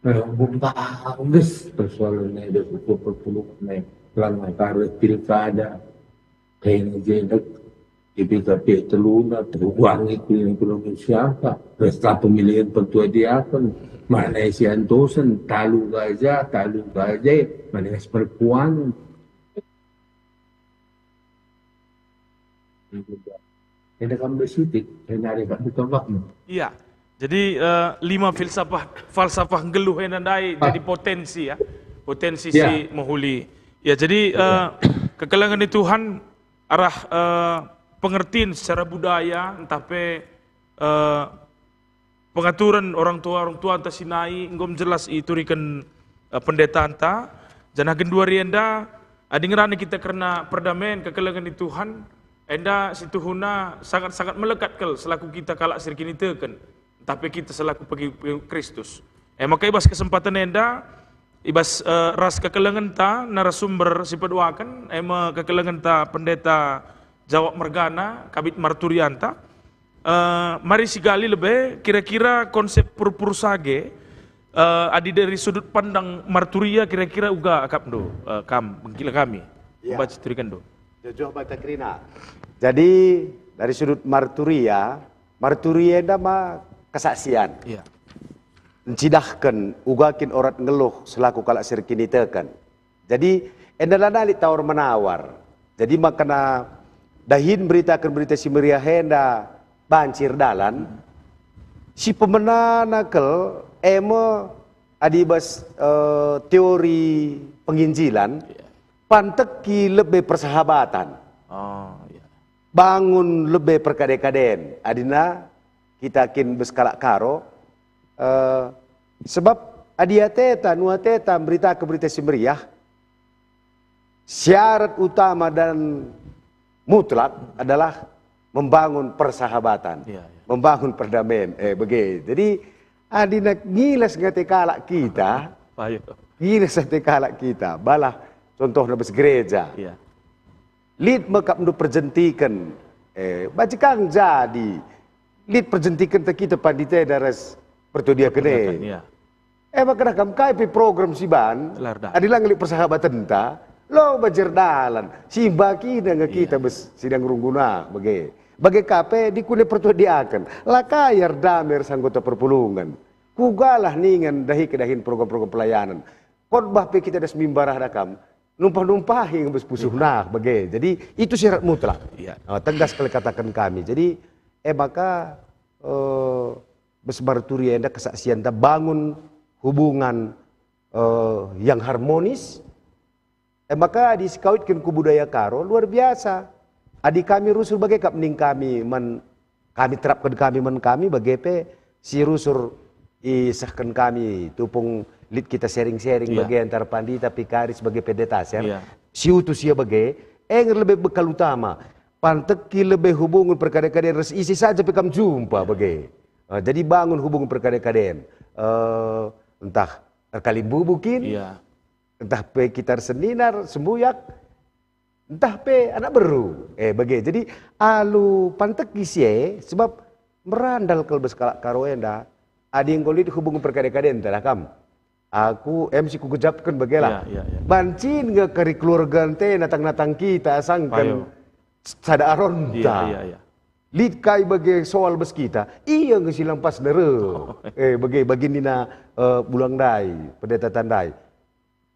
Eh, bagus persoalan enda kukur perpuluh enda. Langa karet pilkada. Kena jenda. Di P K P teluna, teruangi kuliah ekonomi siapa? Resta pemilihan pentua diaken. Mana isi antosen, talu gaja, talu gaja, mana isi perkuangan. Enda kam besitik, enda hari kam buka wakmu. Iya. Jadi, eh, lima filsafah, falsafah nggeluh enda ndai Ah. jadi potensi, ya. Potensi Ya. si mehuli. Ya, jadi, Ya. eh, kekelengen ni Tuhan arah, eh, pengertin secara budaya, ntah pe, eh, pengaturen orang tua, orang tuanta si nai, enggo jelas ituriken, eh, pendetanta. Janah genduari enda, adi ngerana kita kerna perdamaian kekelengen ni Tuhan, enda situhuna sangat-sangat melekat kal selaku kita kalak si erkiniteken, ntah pe kita selaku pengikut Kristus. E maka i bas kesempatan enda, i bas, eh, ras kekelengenta narasumber si peduaken, e me kekelengenta Pendeta Jawab mergana, Kabid Marturianta. Eh, mari sigali lebe, kira-kira konsep purpur sage, eh, adi dari sudut pandang marturia kira-kira uga akapndu, eh, kam, mengkila kami, Ya. membaca turikenndu. Jojoh baca kerina. Jadi, dari sudut marturia, marturia enda ma kesaksian. Iya. Ncidahken uga kin orat nggeluh selaku kalak si erkiniteken. Jadi, enda lanai lit tawar-menawar. Jadi, makana dahin beritaken Berita Si Meriah enda banci erdalan, si pemenana kal e me adi bas, eh, teori penginjilan, Iya. panteki lebe persahabatan. Oh, iya. Bangun lebe perkade-kaden. Adina kita kin bas kalak Karo, eh, sebab adi ateta, nu ateta mberitaken Berita Si Meriah, Syarat utama dan mutlak adalah membangun persahabatan, iya, iya, membangun perdamaian. Eh, bage. Jadi, adina ngilas ngate kalak kita, ngilas ngate kalak kita, balah contohna bas gereja. Iya. Lit me kap ndu perjentiken, eh, banci kang jadi lit perjentiken te kita pandita ras pertodiaken e. Iya. E maka kam kai pe program si ban, adi lang lit persahabatenta, lo bajar dalan, si bakina nge kita bas sidang rungguna, bage. Bage ka pe dikune pertodiaken, la kai erdame ras anggota perpulungen. Kugalah ningen dahi kedahin program-program pelayanan. Khotbah pe kita das mimbar ah da kam, numpah-numpahi nge bas pusuh nah, bage. Jadi, itu syarat mutlak. Iya. Ah, tegas kali kataken kami. Jadi, e maka, eh, bas marturia enda kesaksianta bangun hubungan, eh, yang harmonis. E maka adi sikawitken ku budaya Karo, luar biasa. Adi kami rusur bage kap ning kami man, kami terapken kami man kami, bage pe si rusur isehken kami tupung lit kita sharing-sharing, iya, bage antara pandita, vikaris, bage pendeta, ser. Iya. Si utus ia bage, e nge lebe bekal utama. Panteki lebe hubungen perkade-kaden ras ise saja pe kam jumpa, iya, bage. Eh, jadi bangun hubungen perkade-kaden. Eh, entah erkalimbubu kin, iya, entah pe kita erseninar, sembuyak, ntah pe anak beru. Eh, bage. Jadi, alu panteki si e, sebab merandal kal bas kalak Karo enda, adi enggo lit hubung perkade-kadenta dah kam. Aku em si kugejapken bagelah. Iya, iya, iya. Bancin nge kari keluarga ente natang-natang kita asangken sada aronta. Iya, iya, iya. Lit kai bage soal bas kita, ia nge si lampas nere. Oh. Eh, bage, bage nina, eh, bulang ndai, pendeta tandai.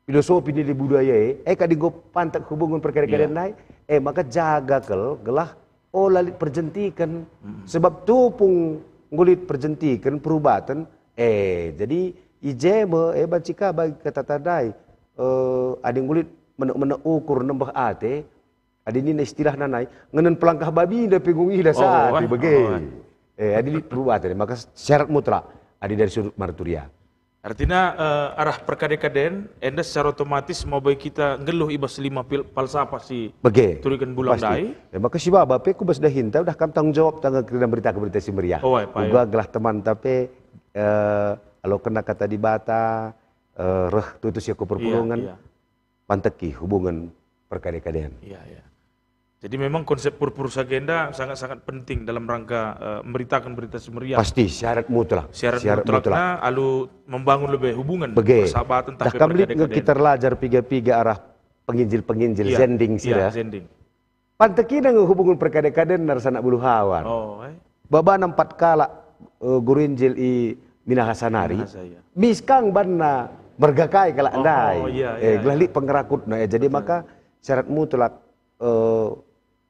Filosofi nilai budaya e, e kadi enggo pantek hubungen perkade-kaden, iya, nai, e maka jaga kal gelah ola lit perjentiken. Mm. Sebab tupung enggo lit perjentiken, perubaten, e, jadi i je me, e, banci ka bagi kata tandai, e, adi enggo lit menek-menek ukur nembeh ate, adi nina istilahna nai, ngenen pelangkah babinda pe enggo ngidah sati, oh, bage. Oh. E, adi lit perubaten, maka syarat mutlak, adi dari sudut marturia. Artina, eh, arah perkade-kaden, enda secara otomatis mabai kita nggeluh i bas lima pil-, palsapah si, bage, turiken bulang ndai. E, maka si baba pe ku bas dahinta, udah kam tanggung jawab tangga kerina berita, berita si meriah. Oh, ai, payo. Uga gelah temanta pe, eh, alokenna kata Dibata, eh, reh tutus ia ku perpulungen. Iya, iya. Panteki hubungen perkade-kaden. Iya, iya. Jadi memang konsep Purpur Sage enda sangat-sangat penting dalam rangka, eh, memberitakan berita si meriah. Pasti, syarat mutlak. Syarat mutlakna alu membangun lebe hubungan, bage, persahabatan, dah kam lit nge kita erlajar piga-piga arah penginjil-penginjil, iya, zending, iya, sira. Zending. Pantekina nge hubungen perkade-kaden ras anak buluhawan. Oh, eh. Babana empat kalak, eh, guru Injil i Minahasa nari. Minahasa, iya. Miskang banna mergakai kalak ndai. Oh, iya, eh, iya, gelah lit pengerakutna, eh, jadi maka syarat mutlak, eh,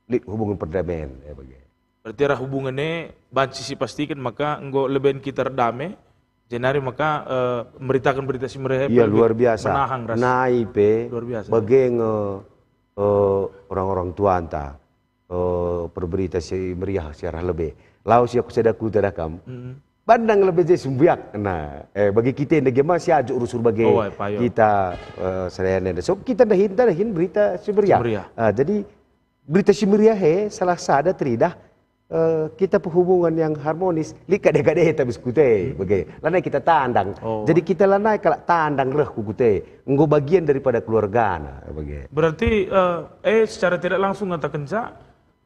lit hubungen perdamen, eh, bage. Berarti arah hubungen e banci sipastiken maka enggo leben kita erdame, jenari maka, eh, meritaken berita si meriah e, iya, pe lebih, luar biasa, menahang ras, nai pe, luar biasa, bage nge, eh, orang-orang tuanta, eh, perberita si meriah si arah lebe. Lawes ia ku sada kuta dah kam. Mm. Banna nge lebe je sembuyak. Nah, eh, bagi kita ndai ge ma si ajuk rusur bage, oh, ai, payo, kita, eh, selain enda. So, kita ndahinta dahin berita si meriah. Si meriah. Ah, jadi berita si meriah e salah sada teridah, eh, kita perhubungan yang harmonis, lit kade-kadeta bas kuta e, hmm, bage. Lanai kita tandang. Oh. Jadi kita lanai kalak tandang reh ku kuta e. Enggo bagian daripada keluargana, bage. Berarti, eh, eh, secara tidak langsung ngatakenca,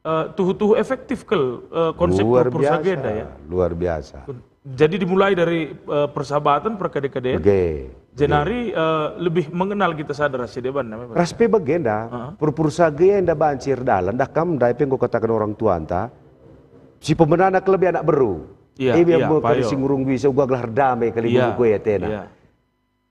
eh, tuhu-tuhu efektif kal, eh, konsep Purpur Sage enda, ya? Luar biasa, luar biasa. Jadi dimulai dari, eh, persahabatan, perkade-kaden. Bage, bage. Jenari, eh, lebih mengenal kita sada ras si deban, namanya. Ras pe bage enda, heeh, Purpur Sage enda banci erdalan, dah kam ndai pe enggo kataken orang tuanta, si pemenana kelebih anak beru. Iya, iya, payo. Ime me kari si ngurunggui, seuga gelah erdame kali, iya, bubu kue atena. Iya.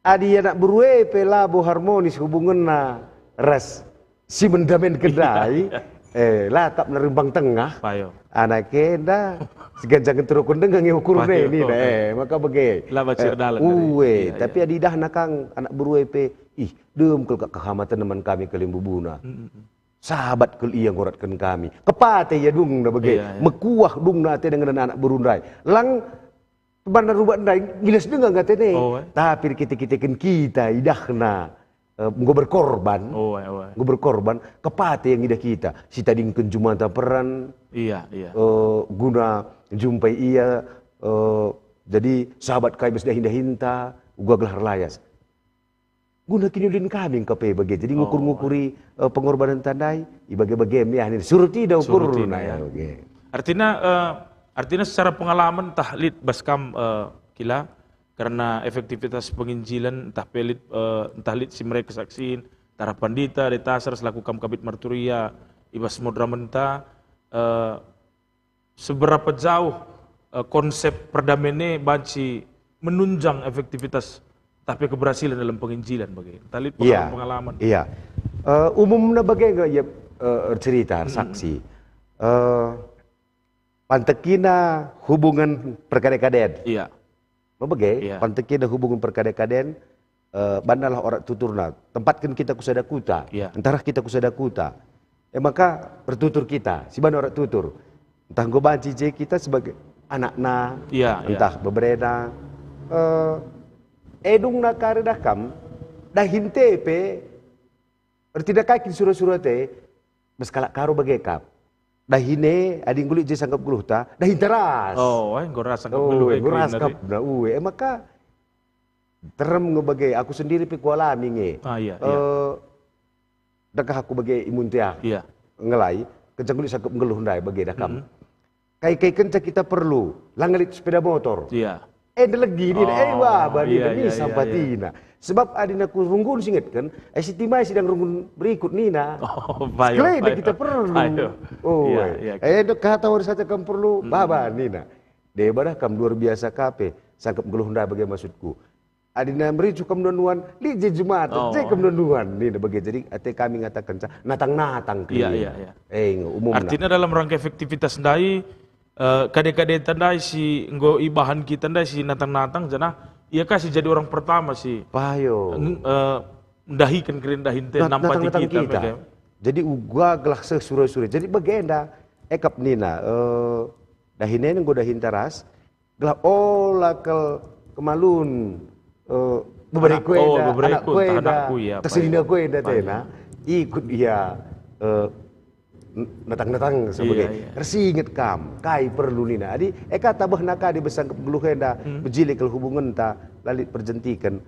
Adi anak beru e pe labo harmonis hubungenna ras si mendamen ndai, eh, la kap nerimbang tengah. Payo. Anak enda seganjangen terukun denga nge ukurna, payo, nina, eh, maka bage. La bacir, eh, dalan dari, ue, iya, tapi, iya, adi idahna kang anak beru e pe, ih, dem kal kak kehamaten man kami kalimbubuna. Mm, mm, mm. Sabat kal ia ngoratken kami. Kepate ia dungna bage. Iya, iya. Mekuah dungna atena ngena anak beru ndai. Lang Tebanna rubak ndai, ngilas denga nge atena. Oh, eh. Tapi erkite-kiteken kita, idahna, eh, enggo berkorban. Oh, eh, oh, eh. Enggo berkorban, kepate yang idah kita. Sitadingken jumanta peran, Iya, iya. eh, guna jumpai ia, eh, jadi sahabat kai bas dahin-dahinta, uga gelah erlayas. Guna kiniulin kami engka pe bage. Jadi Oh. ngukur-ngukuri, eh, pengorbanenta ndai, ibage-bage me ah nina. Surut ida Surut ukurna ida, ya, ya. bage. Artina, eh, artina secara pengalaman ntah lit bas kam, eh, Kila, karena efektivitas penginjilan ntah pe lit, eh, ntah lit si mere kesaksian, ntah pandita, deta sera selaku kam Kabid Marturia, i bas modramenta, eh, seberapa jauh, eh, konsep perdamen e banci menunjang efektivitas ntah pe keberhasilan dalam penginjilan bage. Ntah lit Iya. pengalaman-pengalaman. Iya. Eh, umumna bage nge ia, eh, ercerita, Mm-mm. ersaksi. Eh, pantekina hubungan perkade-kaden. Iya. Mebege, Iya. pantekina hubungan perkade-kaden, eh, bandalah orat tuturna. Tempatken kita ku sada kuta. Iya. Ntah reh kita ku sada kuta. E maka ertutur kita, si bana orat tutur. Ntah enggo banci je kita sebagai anakna, Iya, iya. ntah beberena. Eh, edungna kari dah kam, dahin te pe, ertina kai kin sura-sura te, bas kalak Karo bage kap. Dahin e, adi enggo lit je sangkep geluhta, dahinta ras. Oh, eh, enggo ras sangkep Oh, geluh, eh, enggo ras kerina, kap, eh. na, ue. E maka, terem nge bage, aku sendiri pe kualami nge. Ah, iya, iya. Eh, dagah aku bage imunte ah. Iya. Ngelai, kenca enggo lit sangkep geluh ndai bage dah kam. Mm-mm. Kai-kai kenca kita perlu, la nge lit sepeda motor. Iya. Eh, ndelegi nina, eh, Oh, wah, bah, iya, nina, iya, misam iya, iya. patina. Sebab adi aku runggun si ingetken, eh, si timai sidang runggun berikut nina. Oh, payo, Sekali payo. kita perlu. Payo. Oh, Iya, eh. iya. Eh, dek kata wari saja kam perlu, Mm-mm. baba nina. Deba dah kam luar biasa kape, sangkep geluh ndai bage maksudku. Adina mericuh kam nuan-nuan, lit je Jumat, Oh. je kam nuan-nuan, nina bage. Jadi, ate kami ngatakenca, natang-natang Iya, kerina. iya, iya. Eh, nge, umumna. Artina dalam rangka efektivitas ndai, eh, kade-kadenta ndai si enggo ibahan kita ndai si natang-natang, janah ia ka si jadi orang pertama si Payo. eng-, eh, ndahiken kerina dahin te Nat-, nampati natang-natang kita, kita. mege. Jadi, uga gelah seh sura-sura. Jadi, bagenda, ekap nina, eh, dahin e enggo dahinta ras, gelah ola kal kemalun, eh, bebereku Anak, oh, enda, bebereku, anakku enda, anakku, ya, terserina payo. ku enda Payo. tena, ikut ia, eh, n-, natang-natang Iya, sebagai iya. ersinget kam, kai perlu nina. Adi, eh, kata behna kadi besang geluh enda, Hmm. bejile kal hubungenta, la lit perjentiken.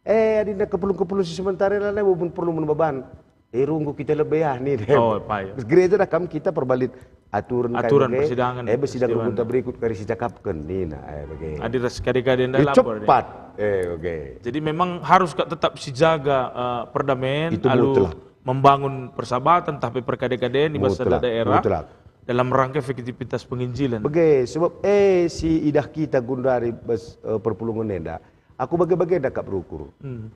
Eh, adina kepulung-kepulung si sementara lanai bo mun perlu mun baban. Eh, runggu kita lebe ah, nina. Oh, payo. Gereja dah kam kita perbalit aturen kai Aturen bage. persidangan, Eh, persidangan peristiwana. runggunta berikut kari si cakapken, nina. Eh, bage. Adi ras kade-kade ndai Eh, lapor, cepat. Eh, oke. Jadi memang harus kak tetap sijaga, eh, perdamaian, Itu alu mutlak. membangun persahabatan, tapi perkade-kaden di bas Mutlak, daerah mutlak. dalam rangka efektivitas penginjilan. Bage, sebab, eh, si idah kita gundari bas, eh, perpulungen enda. Aku bage-bage enda kap berukur. Hmm.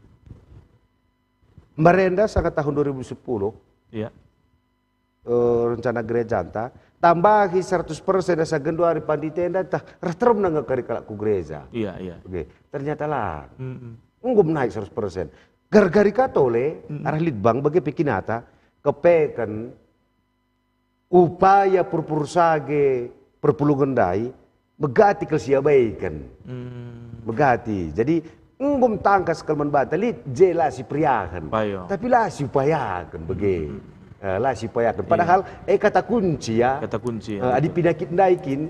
Mbarenda sanga tahun dua ribu sepuluh, Iya. eh, rencana gerejanta, tambahi seratus persen asa genduari pandita enda, tah, reh teremna nge kari kalak ku gereja. Iya, iya. Oke, ternyata la. Mm-mm. Enggo menaik seratus persen. Gara-gara katole, Mm-mm. arah Litbang bage pe kinata, kepeken, upaya purpur sage perpulungen ndai, megati kal si abaiken. Hmm. Megati. Jadi, enggo tangkas kal man banta, lit je la si periahen. Payo. Tapi la si upayaken, bage. Hmm. Eh, la si upayaken. Iya. Padahal, eh, kata kunci, ya. Kata kunci, ya, Eh, adi betul. penyakit ndai kin,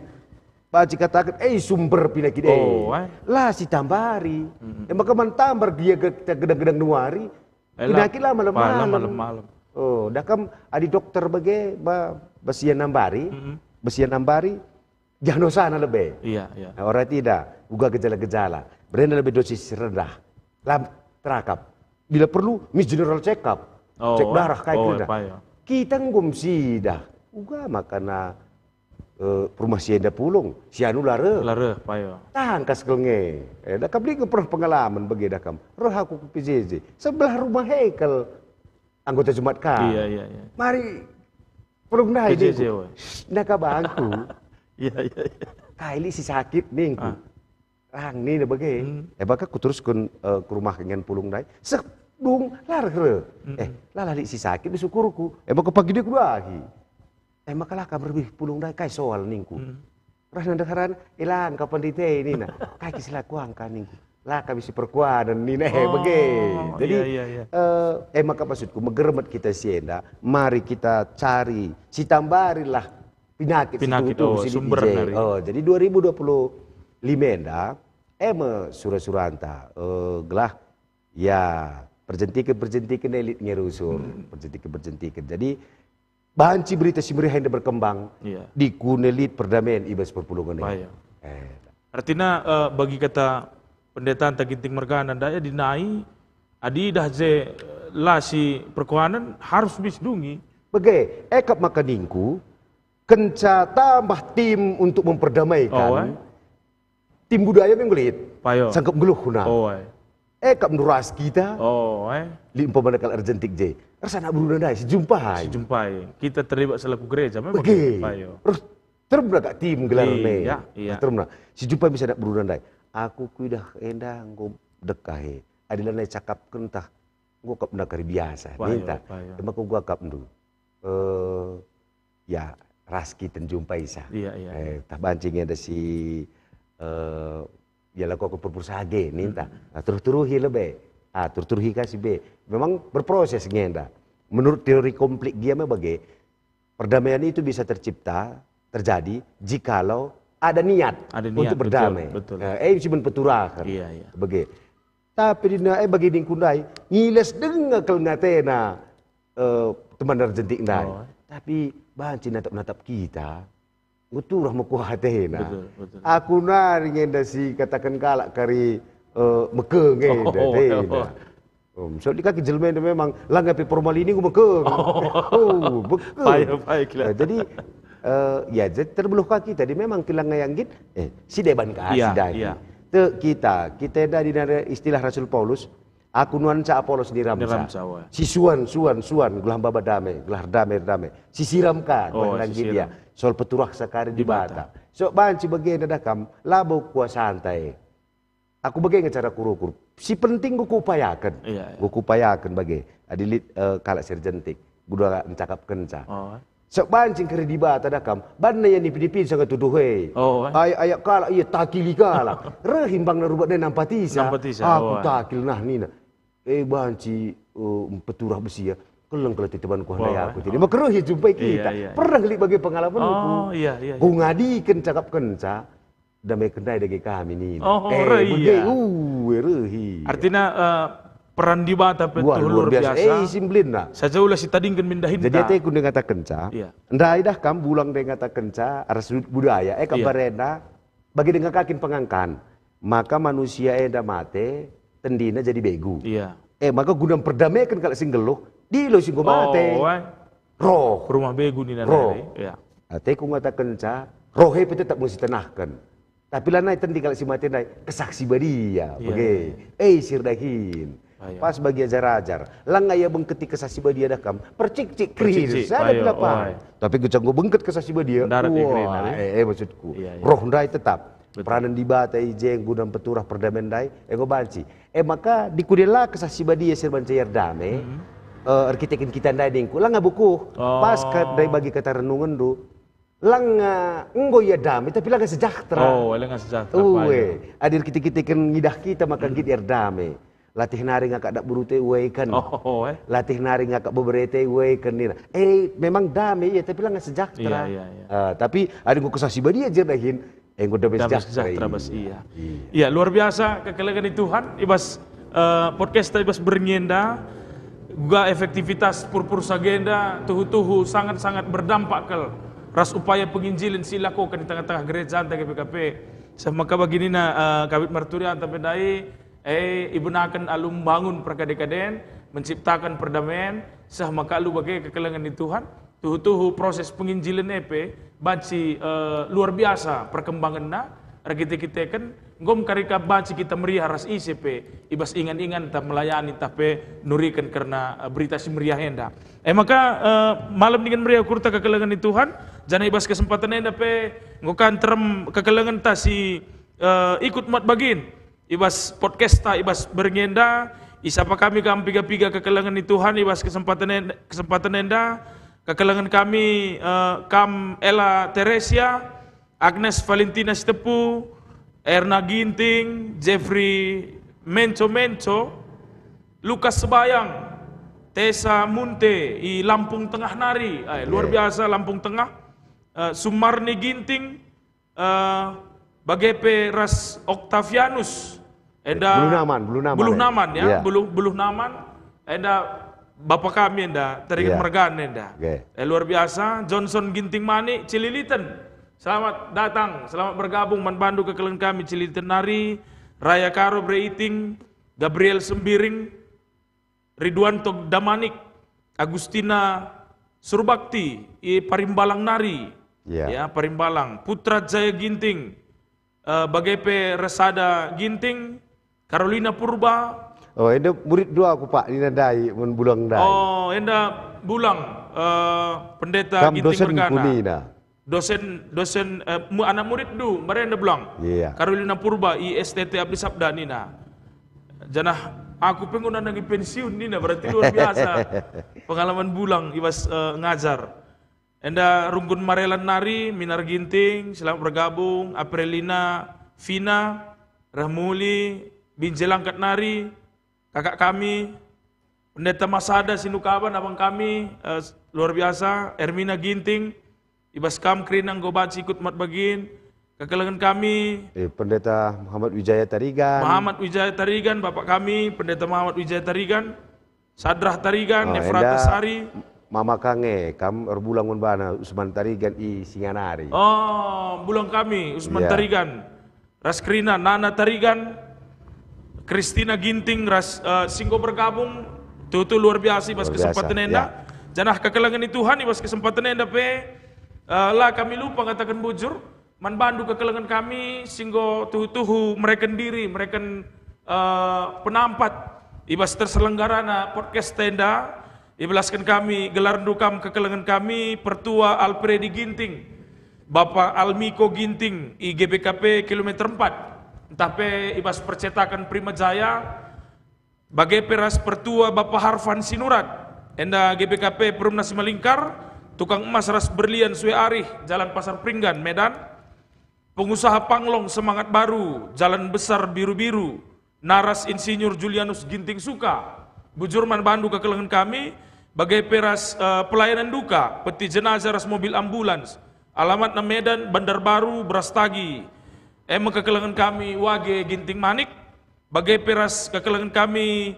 banci kataken, eh, sumber penyakit, eh. Oh, eh. La si tambari. Hmm. Eh, maka man tambar dia ge-, kita gedang-gedang nuari, Ela, Penyakit la malem-malem. Pala malem-malem. Oh, dah kam adi dokter bage, ba, besian nambari, Mm-mm. besian nambari, diagnosana lebe. Iya, iya. Nah, orang tidak, uga gejala-gejala. Berena lebe dosis rendah. Lam terakap. Bila perlu, mis general check up. Oh, Cek darah, kai oh, kena. Apa ya? Kita nggum sidah. Uga makana eh, perumah si enda pulung, si anu la reh. La reh, payo. Tangkas kal nge. Eh, dah kam lit nge pernah pengalaman bage dah kam. Reh aku ku P J J. Sebelah rumah e kal anggota jemaat ka. Iya, iya, iya. Mari pulung ndai P J J, ningku. Weh. Shh, naka bangku. Iya, iya, iya. Kai lit si sakit ningku. Ah. Rang nina bage. Hmm. E maka kuterusken, eh, ku rumah ngen pulung ndai. Seh, dung, la reh reh. Hmm. Eh, la lit si sakit di syukurku. E maka pagi dia kudahi. E maka la kam rebih pulung ndai, kai soal ningku. Hmm. Reh ndeheran, ilang ka pandita e nina. Kai kisilakuangka ningku. La kami si perkuanen nina, eh, bage. Oh, jadi, iya, iya, iya. Eh, eh, maka maksudku, megermet kita si enda, mari kita cari, sitambarilah pinakit si Pinakit, tuhu-tuhu oh, si lit sumber i je. Nari. Oh, jadi dua ribu dua puluh lima enda, eh, me sura-suranta, eh, gelah, ya, perjentiken-perjentiken elit nge rusur, Hmm. perjentiken-perjentiken. Jadi, banci Berita Si Meriah enda berkembang, Iya. di kune lit perdamen i bas perpulungen e. Baik. Eh. Artina, eh, bagi kata pendetanta Ginting mergana ndai, adi nai, adi idah je, eh, la si perkuanen, harus bis dungi. Bage, e kap maka ningku, kenca tambah tim untuk memperdamaikan, Oh, eh. tim budaya me nggo lit. Payo. Sangkep nggeluhna. Oh, eh. E kap ndu ras kita. Oh, eh. Lit umpamana kalak erjentik je. Ras anak beruna ndai, sijumpai. Sijumpai. Kita terlibat selaku gereja, memang Bage. Payo. Terus teremna kak tim gelarna. Iya, iya. Teremna. Sijumpai bisa anak beruna ndai. Aku kuidah enda enggo dekah e. Adi lanai cakapken tah, enggo kap nda kari biasa. Payo, Ninta. Payo. Emang aku gua kap ndu. Eh, ya, ras kita njumpai sa. Iya, iya, Eh, iya. tah banci nge enda si, eh, ya, lakoken perpulsa age, ninta. Hmm. Ah, turuh-turuhi lebe. Ah, turuh-turuhi ka si be. Memang berproses nge enda. Menurut teori konflik gia me bage, perdamaian itu bisa tercipta, terjadi, jikalau ada niat Ada niat, untuk betul, berdamai. betul. Eh, eh, si men peturaken. Iya, iya. Bage. Tapi dina, eh, bagi ningku ndai, ngiles denga kal ngatena, eh, teman erjentik ndai. Oh. Tapi banci natap-natap kita, enggo turah mekuah atena. Betul, betul. Aku nari nge enda si kataken kalak kari, eh, mekeng enda, Oh, tena. oh. Em, so di kaki jelma enda memang la ngape formalini enggo mekeng. Oh. Oh, bekeng. Baik, baik lah. Eh, jadi, eh, ya, jadi terbeluh kaki tadi memang kilang ngayang git, eh, si deban ka Iya, si dahi. iya. Te kita, kita enda dina istilah Rasul Paulus, "Aku nuanca, Apolos niramca." Niramca, wah. Si suan, suan, suan, gelah maba dame, gelah dame, dame. Si siram ka, Oh, gelah si nanggi siram. dia. Soal peturah sakari Dibata. Dibata. So banci bagenda dah kam, labo kuasanta e. Aku bage nge cara kurukur. Si penting enggo kuupayaken. Iya, iya. Enggo kuupayaken bage. Adi lit, eh, kalak si erjentik. Enggo ncakapkenca. Oh. Seh banci kari Dibata dah kam, banna ia nipi-nipi sanga tuduh e. Oh, eh. Ayak-ayak kalak ia takili kalak. Reh imbangna rubak nai nampatisa. Nampatisa, Aku oh, eh. takil nah nina. Eh, banci, eh, peturah besi ya. Keleng kal ate temanku handai Wah, aku. Jadi, oh. maka reh ia jumpai Iya, kita. iya, iya. Pernah lit bage pengalamanku. Oh, iya, iya, iya. Ku ngadiken cakapkenca, damai kendai dage kami nina. Oh, Eh, reh bage, iya. uh, reh ia. Artina, eh, peran Dibata pe Wah, tuh luar luar biasa. biasa. Eh, isi mbelinna. Saja ula sitadingken min dahinta. Jadi ateku ndai ngatakenca, Iya. ndai dah kam bulang ndai ngatakenca, arah sudut budaya, eh, Iya. kabarenda, bagi denga kakin pengangkan. Maka manusia enda mate, tendina jadi begu. Iya. Eh, maka guna mperdameken kalak si nggeluh, dilo si enggo mate. Oh, eh. Roh. Rumah begu nina Roh. ndai, iya. Ateku ngatakenca, roh e pe tetap enggo sitenahken. Tapi lanai tendi kalak si mate ndai, Kesah Si Badia, Iya, bage. iya, iya. Eh, si erdahin. Ah, iya. Pas bagi ajar-ajar. Langa ia bengketi Kesah Si Badia dah kam. Percikcik Percikcik, kriris, ada ayo, pelapan. oi. Tapi enggo bengket Kesah Si Badia. Ndarat ia Wah, kerina, eh. eh, eh, maksudku. Iya, iya. Roh ndai tetap. Betul. Peranan Dibata i je guna mpeturah perdamen ndai, enggo banci. Eh, maka di kudela Kesah Si Badia si erbanca ia erdame, Mhm. eh, erkiteken kita ndai ningku, langa bukuh. Pas ka Oh. ndai bagi kata renungenndu, langa enggo ia dame, tapi langa sejahtera. Oh, langa sejahtera, Ue, payo. adi erkite-kiteken ngidah kita maka Hmm. nggit ia erdame. Latih nari ngakak dak berute ueken. Oh, eh. Latih nari ngakak beberete ueken nina. Eh, memang dame ia, tapi langa sejahtera. Iya, iya, iya. Eh, tapi adi enggo Kesah Si Badia je erdahin, enggo dame Dame sejahtera sejahtera ia. bas ia. Iya. Iya, luar biasa kekelengen ni Tuhan, i bas, eh, podcast i bas berngi enda, uga efektivitas purpur sagenda tuhu-tuhu sangat-sangat berdampak kal ras upaya penginjilen si ilakoken i tengah-tengah gereja ntah G P K P. Seh maka bagi nina, eh, Kawit Marturianta pe ndai, eh, ibenaken alu mbangun perkade-kaden, menciptaken perdamaian, seh maka alu bage kekelengen ni Tuhan, tuhu-tuhu proses penginjilen e pe banci, eh, luar biasa perkembangenna, erkite-kiteken, enggo me kari ka banci kita meriah ras ise pe, i bas ingan-inganta melayani ntah pe nuriken kerna, eh, Berita Si Meriah enda. E maka, eh, malem ningen meriah ukurta kekelengen ni Tuhan, janah i bas kesempaten enda pe enggo ka nterem kekelengenta si, eh, ikut muat bagin. I bas podcasta, i bas berngi enda, isapa kami kam piga-piga kekelengen ni Tuhan i bas kesempaten en-, kesempaten enda. Kekelengen kami, eh, kam Ella Teresia, Agnes Valentina Sitepu, Erna Ginting, Jeffrey Menco-Menco, Lukas Sebayang, Tesa Munte i Lampung Tengah nari. Eh, luar biasa Lampung Tengah. Eh, Sumarni Ginting, eh, bage pe ras Octavianus. Enda Buluh Naman, Buluh Naman, Buluh eh. Naman, ya, Iya. Buluh, Buluh Naman. Enda bapa kami enda, teringat Iya. mergan enda. Oke. Eh, luar biasa, Johnson Ginting Manik, Cililiten. Selamat datang, selamat bergabung man bandu kekelengen kami Cililiten nari, Raya Karo Breiting, Gabriel Sembiring, Ridwanto Damanik, Agustina Surbakti i Parimbalang nari. Iya. Ya, Parimbalang. Putra Jaya Ginting, eh, bage pe Resada Ginting, Carolina Purba. Oh, enda murid dua aku, Pak, nina ndai, mun Bulang ndai. Oh, enda Bulang, eh, Pendeta Kam Ginting dosen Mergana. Kunina. Dosen, dosen, eh, mu-, anak muridndu, mbarenda Bulang. Iya. Carolina Purba i S T T Abdi Sabda nina. Janah aku pe enggo nandangi pensiun nina, berarti luar biasa pengalaman Bulang i bas, eh, ngajar. Enda Runggun Marelan nari, Minar Ginting, selamat bergabung, Aprilina, Vina, Rahmuli, Binjai Langkat nari, kakak kami, Pendeta Masada Sinukaban, abang kami, eh, luar biasa, Ermina Ginting, i bas kam kerina enggo banci ikut mat bagin, kekelengen kami, Eh, Pendeta Muhammad Wijaya Tarigan. Muhammad Wijaya Tarigan, bapak kami, Pendeta Muhammad Wijaya Tarigan, Sadrah Tarigan, Oh, Efrata enda Sari. Mama Kange, kam erbulang man bana Usman Tarigan i Singanari. Oh, bulang kami, Usman Iya. Tarigan. Ras kerina Nana Tarigan, Kristina Ginting, ras, eh, si enggo bergabung, tuhu-tuhu luar biasa i bas Luar biasa, kesempaten enda. Ya. Janah kekelengen Tuhan i bas kesempaten enda pe, eh, la kami lupa ngataken bujur, man bandu kekelengen kami si enggo tuhu-tuhu mereken diri, mereken, eh, penampat i bas terselenggarana podcast enda. Ibelasken kami gelarndu kam kekelengen kami, Pertua Alpredi Ginting, Bapa Almiko Ginting i G B K P kilometer empat, ntah pe i bas percetaken Prima Jaya, bage pe ras Pertua Bapa Harfan Sinurat, enda G B K P Perumnas Simalingkar, tukang emas ras berlian sue arih, Jalan Pasar Pringgan, Medan, pengusaha Panglong Semangat Baru, Jalan Besar Biru-Biru, naras Insinyur Julianus Ginting Suka. Bujur man bandu kekelengen kami, bage pe ras, eh, pelayanan duka, peti jenazah ras mobil ambulans. Alamatna Medan, Bandar Baru, Brastagi. E me kekelengen kami Wage Ginting Manik, bage pe ras kekelengen kami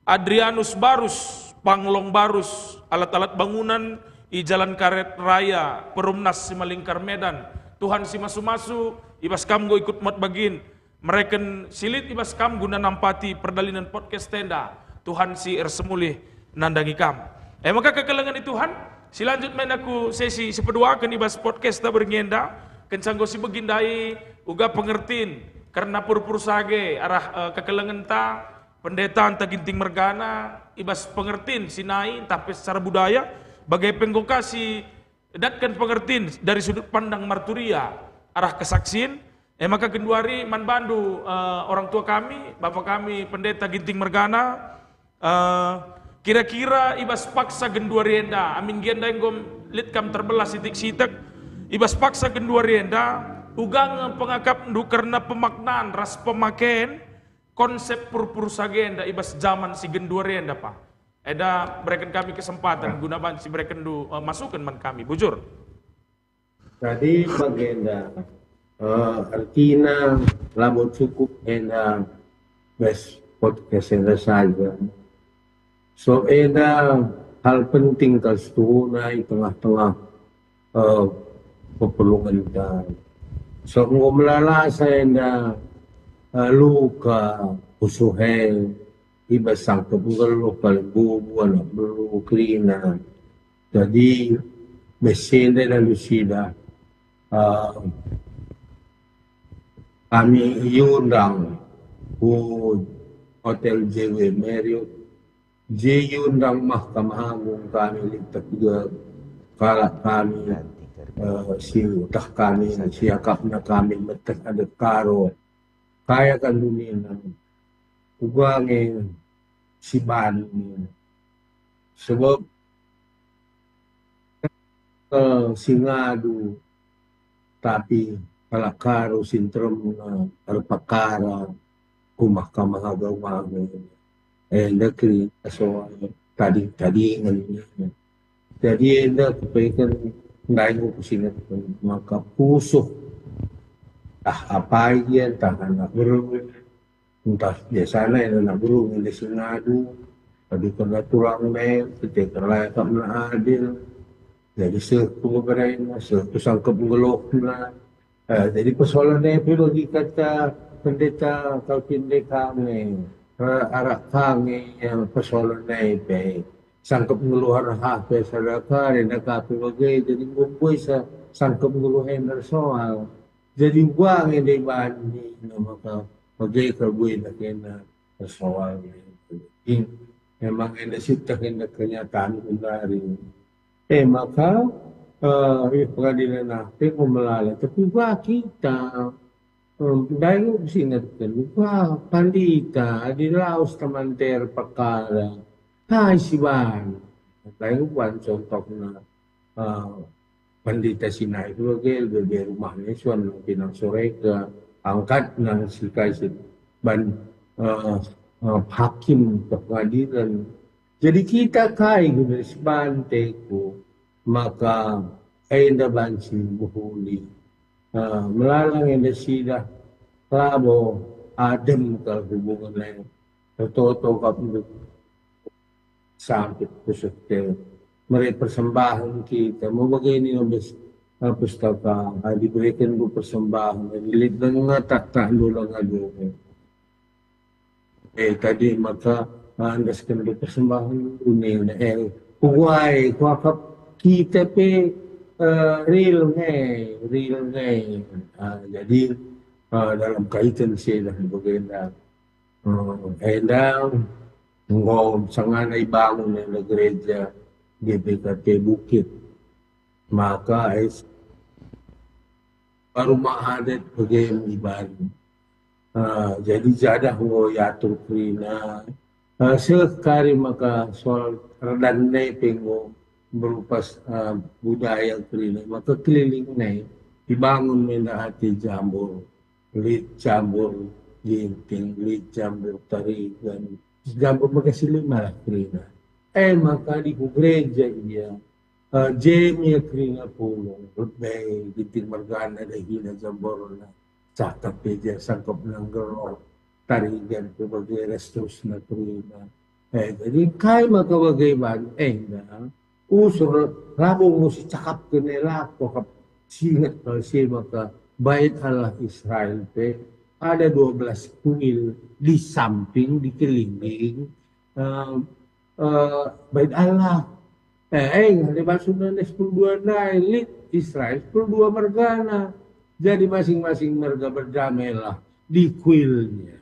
Adrianus Barus, Panglong Barus, alat-alat bangunan i Jalan Karet Raya, Perumnas Simalingkar Medan. Tuhan si masu-masu, i bas kam enggo ikut mat bagin. Mereken si lit i bas kam guna nampati perdalanen podcast enda. Tuhan si ersemulih nandangi kam. E maka kekelengen Tuhan, si lanjut main aku sesi si peduaken i bas podcast ta berngi enda. Kenca enggo si begin ndai, uga pengertin kerna purpur sage arah, eh, kekelengenta, Pendeta ntah Ginting mergana, i bas pengertin si nai, ntah pe secara budaya, bage pe enggo ka si datken pengertin dari sudut pandang marturia arah kesaksin, e maka genduari man bandu, eh, orang tua kami, bapa kami, Pendeta Ginting mergana, eh, kira-kira i bas paksa genduari enda, amin gia ndai enggo lit kam terbelah sitik-sitik, i bas paksa genduari enda, uga nge pengakapndu kerna pemaknan ras pemaken, konsep purpur sage enda i bas jaman si genduari enda, Pa. Enda bereken kami kesempatan guna banci berekenndu, eh, masuken man kami. Bujur. Jadi bagenda, eh, ertina labo cukup enda bas podcast enda saja. So enda hal penting kal situhuna i tengah-tengah, eh, peperlungenta. So enggo melala sa enda, eh, luka, pusuh e, i bas sangkep nggeluh, kalimbubu, anak beru, kerina. Jadi, bas enda lalu sida, eh, kami iundang ku Hotel J W Marriott, je iundang Mahkamah Agung kami lit teh kalak kami, eh, si utah kami, si akapna kami meteh adat Karo. Kaya kan dunina, uga nge si bani. Sebab, eh, si ngadu, tapi kalak Karo si nteremna erpekara ku Mahkamah Agama. Enda kerina soal tading-tadingen. Jadi enda kupeken ndai enggo kusingetken maka pusuh, ntah apai gia, ntah anak beru, ntah biasana enda anak beru nge si ngadu, adukenna turang men, kite kerlayak kap adil. Jadi seh ku beberena, seh ku sangkep nggeluhna. Eh, jadi persoalan e pe bagi kata pendeta atau pendeta nge, eh, arak ka nge, eh, persoalan e pe. Sangkep nggeluh arah pe sada kari, enda ka pe bage, jadi enggo mbue sa sangkep nggeluh enda soal. Jadi uga nge ndai bani, maka bage kal buena kena persoal. Jadi, memang enda sieteh enda kenyataan genduari. E maka, eh, i pengadilen ape enggo melala, tapi uga kita, eh, ndai enggo kusingetken, uga pandita, adi lawes teman ter perkara, kai si ban? Ndai enggo kuan contohna, eh, Pandita Sinai dua gel bebe rumahna isuan nang pinang sorega, angkat nang si kai si ban, eh, eh, hakim ke pengadilan. Jadi kita kai guna si bante ku, maka enda banci mehuli. Eh, melala enda sidah labo adem kal hubungan lain. Ertoto kap sampe pusuh ke mere persembahen kita. Mubage nina bes, eh, pustaka, eh, dibereken ku persembahen, lit denga tak tak ndula ngadu. Eh, tadi maka, eh, andesken ku persembahen, unina, eh, kuai, kuakap kita pe, eh, real nge, real nge. Ah, jadi, eh, dalam kaitan si dah bagenda. Hmm, enda enggo sangana ibangun enda gereja G B K P Bukit. Maka es rumah adat bage ibangun. Ah, jadi jadah enggo iatur kerina. Ah, seh kari maka soal erdan nai pe enggo berupa, ah, budaya kerina. Maka keliling nai ibangun menda ate jambur. Lit jambur Ginting, lit jambur Tarigan, jambur maka si lima lah kerina. E maka di ku gereja ia, eh, Jem ia kerina pulung, lebe Ginting mergana dahina jamburna, cakap pe ja sangkep nanggeroh, Tarigan pe bage ras terusna kerina. Eh, jadi kai maka bage ban enda? Usur labo enggo sicakapken e lako kap singet kal si maka Bait Allah Israel pe ada dua belas kuil di samping, di keliling, eh, eh, Bait Allah. Eh, eh, ada maksudna sepuluh dua nai lit Israel sepuluh dua mergana. Jadi masing-masing merga berdamailah di kuilnya.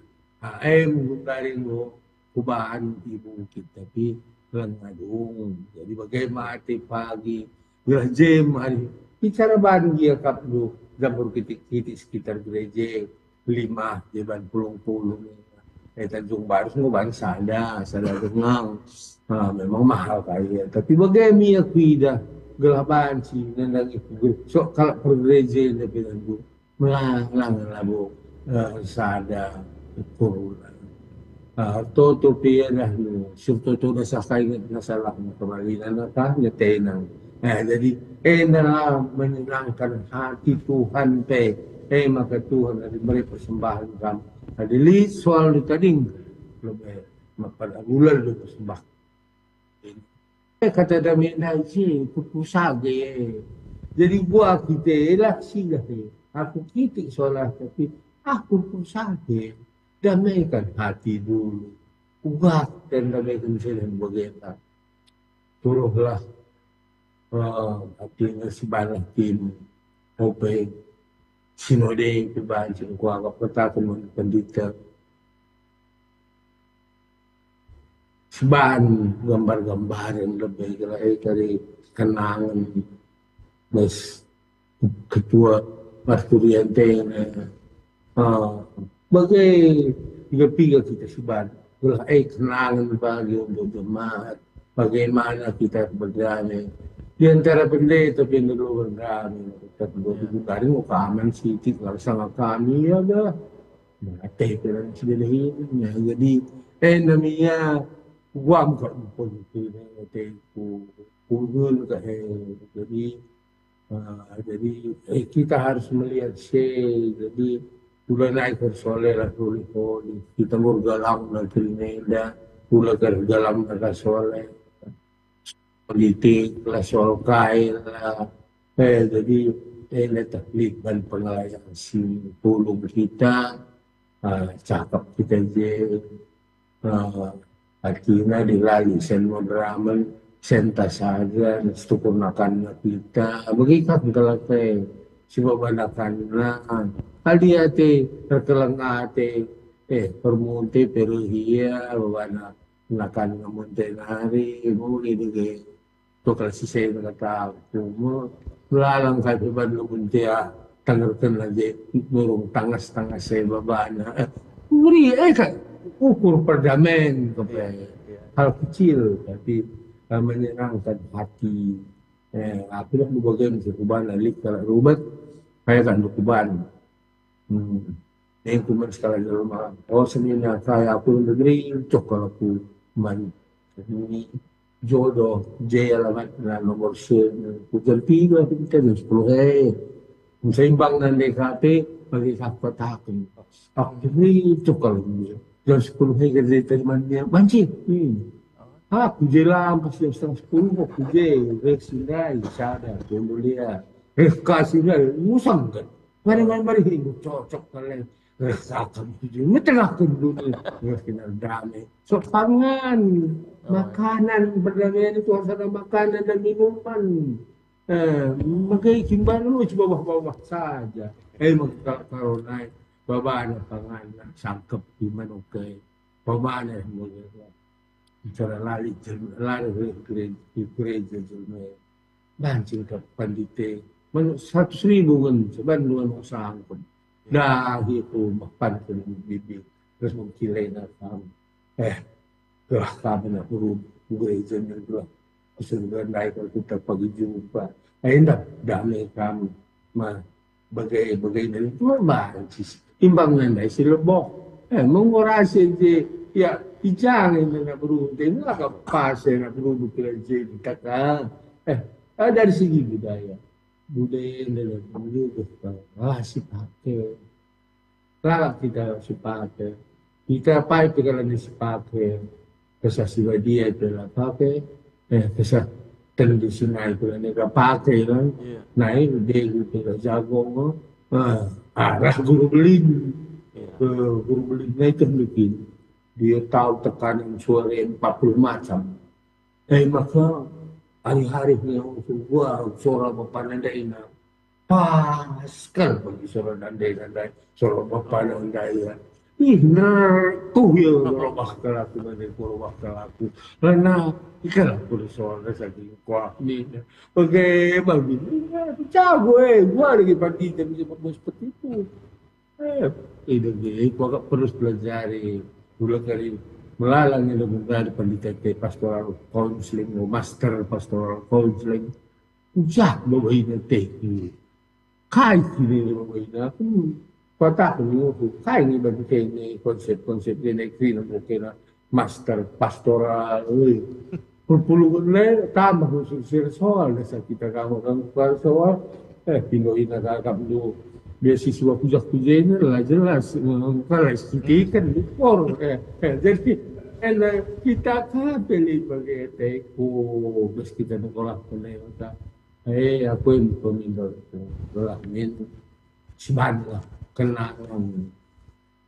Em gundari enggo kubahan ibu kita, tapi langa dung. Jadi bage mate pagi, gelah Jem hari. Bicara ban gia kap du, jambur kitik-kitik sekitar gereja lima, je ban pulung-pulung. Eh, Tanjung Baru enggo ban sada, sada dengang. Ha, memang mahal kaya. Tapi bage mia kuidah, gelah banci nandangi kuge. Sok kalak pergereja tapi nandu. Melang-lang labo, eh, sada ukur. Ah, toto pe ia dah nu, si toto dah sah kai nge, na salah nge kembali nana kah nge tenang. Eh, jadi, endalah menyenangkan hati Tuhan pe. Eh, maka Tuhan adi meri persembahen kam. Adi lit soal lu tading, lebe, maka dah bulan lu persembah. Eh, kata dame ndai si, putus age. Jadi buah kita lah sila he. Aku kitik solah tapi aku putus age. Damaikan hati dulu. Ubah dan damaikan sila bagenda. Suruhlah, eh, artinya sebanah tim. Ope sinode itu banci kuanggap kataken pendeta. Seban gambar-gambaren lebe gelah e kari kenangen bas ketua parturian tena. Ah, bage piga-piga kita seban. Gelah e kenangen bagi untuk jemaat. Bagaimana kita berdamai. Di antara pendeta pe ndilo bergame, tetap dua puluh hari mau keaman sitik, nggak usah kami, ya dah. Mate ke dalam sejarah ini. Ya, jadi, eh, namanya guam kok pun itu, eh, ku, ku, ku, eh, jadi, eh, jadi, eh, kita harus melihat se, jadi, kula nai kersoleh lah, tuli, tuli. Kita ngurgalang lah, tuli nenda, kula kergalang lah, soleh. Politik lah, soal kai lah. Eh, jadi, eh, letak lit ban pengalayan si pulung kita, eh, cakap kita je, eh, artina dilali sen moderamen, senta saja, setukurnakan kita, begitu kan kalau ke si babanakan lah, kali ate, terkeleng ate, eh, permunte, peruhia, babana, nakan ngemunte nari, muli dege. Tukal si saya kata aku, me-, melalang kai pe ban ngemunte, ah, tangerken aja burung tangas-tangas saya babana. Eh, beri, eh, kan ukur perdamen kepe. Iya, iya. Hal kecil, tapi, eh, menyenangkan hati. Eh, aku dah bebagian ke kubana, lit kalak rubet, saya kan kuban. Hmm. Nengku man sekali jelma, "Oh, senina kai aku negeri, cok kalau aku man ini jodoh, je alamatna nomor se, ku jam tiga kita jam sepuluh he." Seimbang nande kape, bagi kata aku. Aku negeri, cok kalau dia. Jam sepuluh he kerja tadi mandia, banci. Hmm. Aku je lampas jam setengah sepuluh, aku je, reh sindai, sada, tunggu dia. Reh kasih dia, ngusang kan. Mari, mari, mari, ibu cocok kalian. Rasakan tujuh, ngetengahkan dunia. Ngerti dame. So, pangan, oh, makanan, perdamaian itu harus ada makanan dan minuman. Eh, maka kimban lu bawah-bawah saja. Eh, maka kalau naik, babana pangan, sangkep di mana, oke. Babana, bicara lali, lari gereja, gereja, gereja. Banci kap pandite, manuk seratus ribu ngenca, ban dua manuk sangkep. Dah itu mah pan ke bibi, terus mengkilai datang. Eh, gelah kami nak guru gereja ni gelah. Keseluruhan naik kita pagi jumpa. Eh, ndak, damai kami. Mah, bagai-bagai dari tua banci. Imbang nandai si leboh. Eh, mengorasi je. Ya, ijang ini nak beruntung. Enggak pas ya nak beruntung kira je. Eh, dari segi budaya. Budaya enda dulu, ah, sipake. Lalap kita sipake. Kita apai pe kalak sipake. Kesah si badia pe la pake. Eh, kesah tendu Sinai pe la nega pake kan. Iya. Nai begu pe la jago. Ah, arah guru beling. Iya. Eh, guru beling nai kan bikin. Dia tahu tekanan suara empat puluh macam. Eh, maka hari-hari punya orang tua, suara bapa nandai na. Pas kal bagi suara nandai-nandai, suara bapa nandai ya. Ih, nerkuh ya, berubah kelaku, mana berubah kelaku. Karena ikan aku suara saking kuah ni. Oke, bagi. Jago, eh, gua lagi pagi jam seperti itu. Eh, ide ge, aku agak terus pelajari. Dulu kali melalang ide guna di pendidikan ke pastoral counseling, master pastoral counseling. Ujah babaina teh. Kai kini babaina? Aku patah aku, kai ni bagi kene konsep-konsep kene kena kena master pastoral, oi. Perpulungen le tambah khusus sir soal, dasar kita kamu kan soal. Eh, pinoina kakap tu beasiswa kujah kujena lah jelas, eh, kalau sitikan dukor. Eh, eh, jadi, eh, kita kabeli bagi teko, bas kita sekolah kena, eh, aku yang pemimpin, lah, min, sebanyak, kena,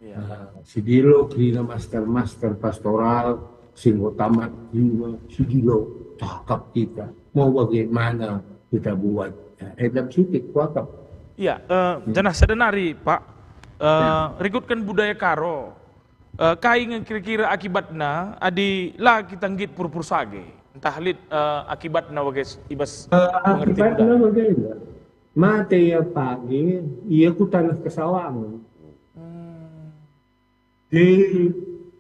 Iya. Nah, sidilo kerina master-master pastoral, si enggo tamat juga, sidilo cakap kita. Mau bagaimana kita buat? Ya, edam sitik kuakap. Iya, eh, janah sada nari, Pak, eh, rikutken budaya Karo. Eh, kai nge kira-kira akibatna adi la kita nggit purpur sage? Ntah lit, eh, akibatna bage s-, i bas Eh, pengerti akibatna budaya? Bagaimana? Mate ia pagi, ia ku tanah kesawangan. Hmm. Di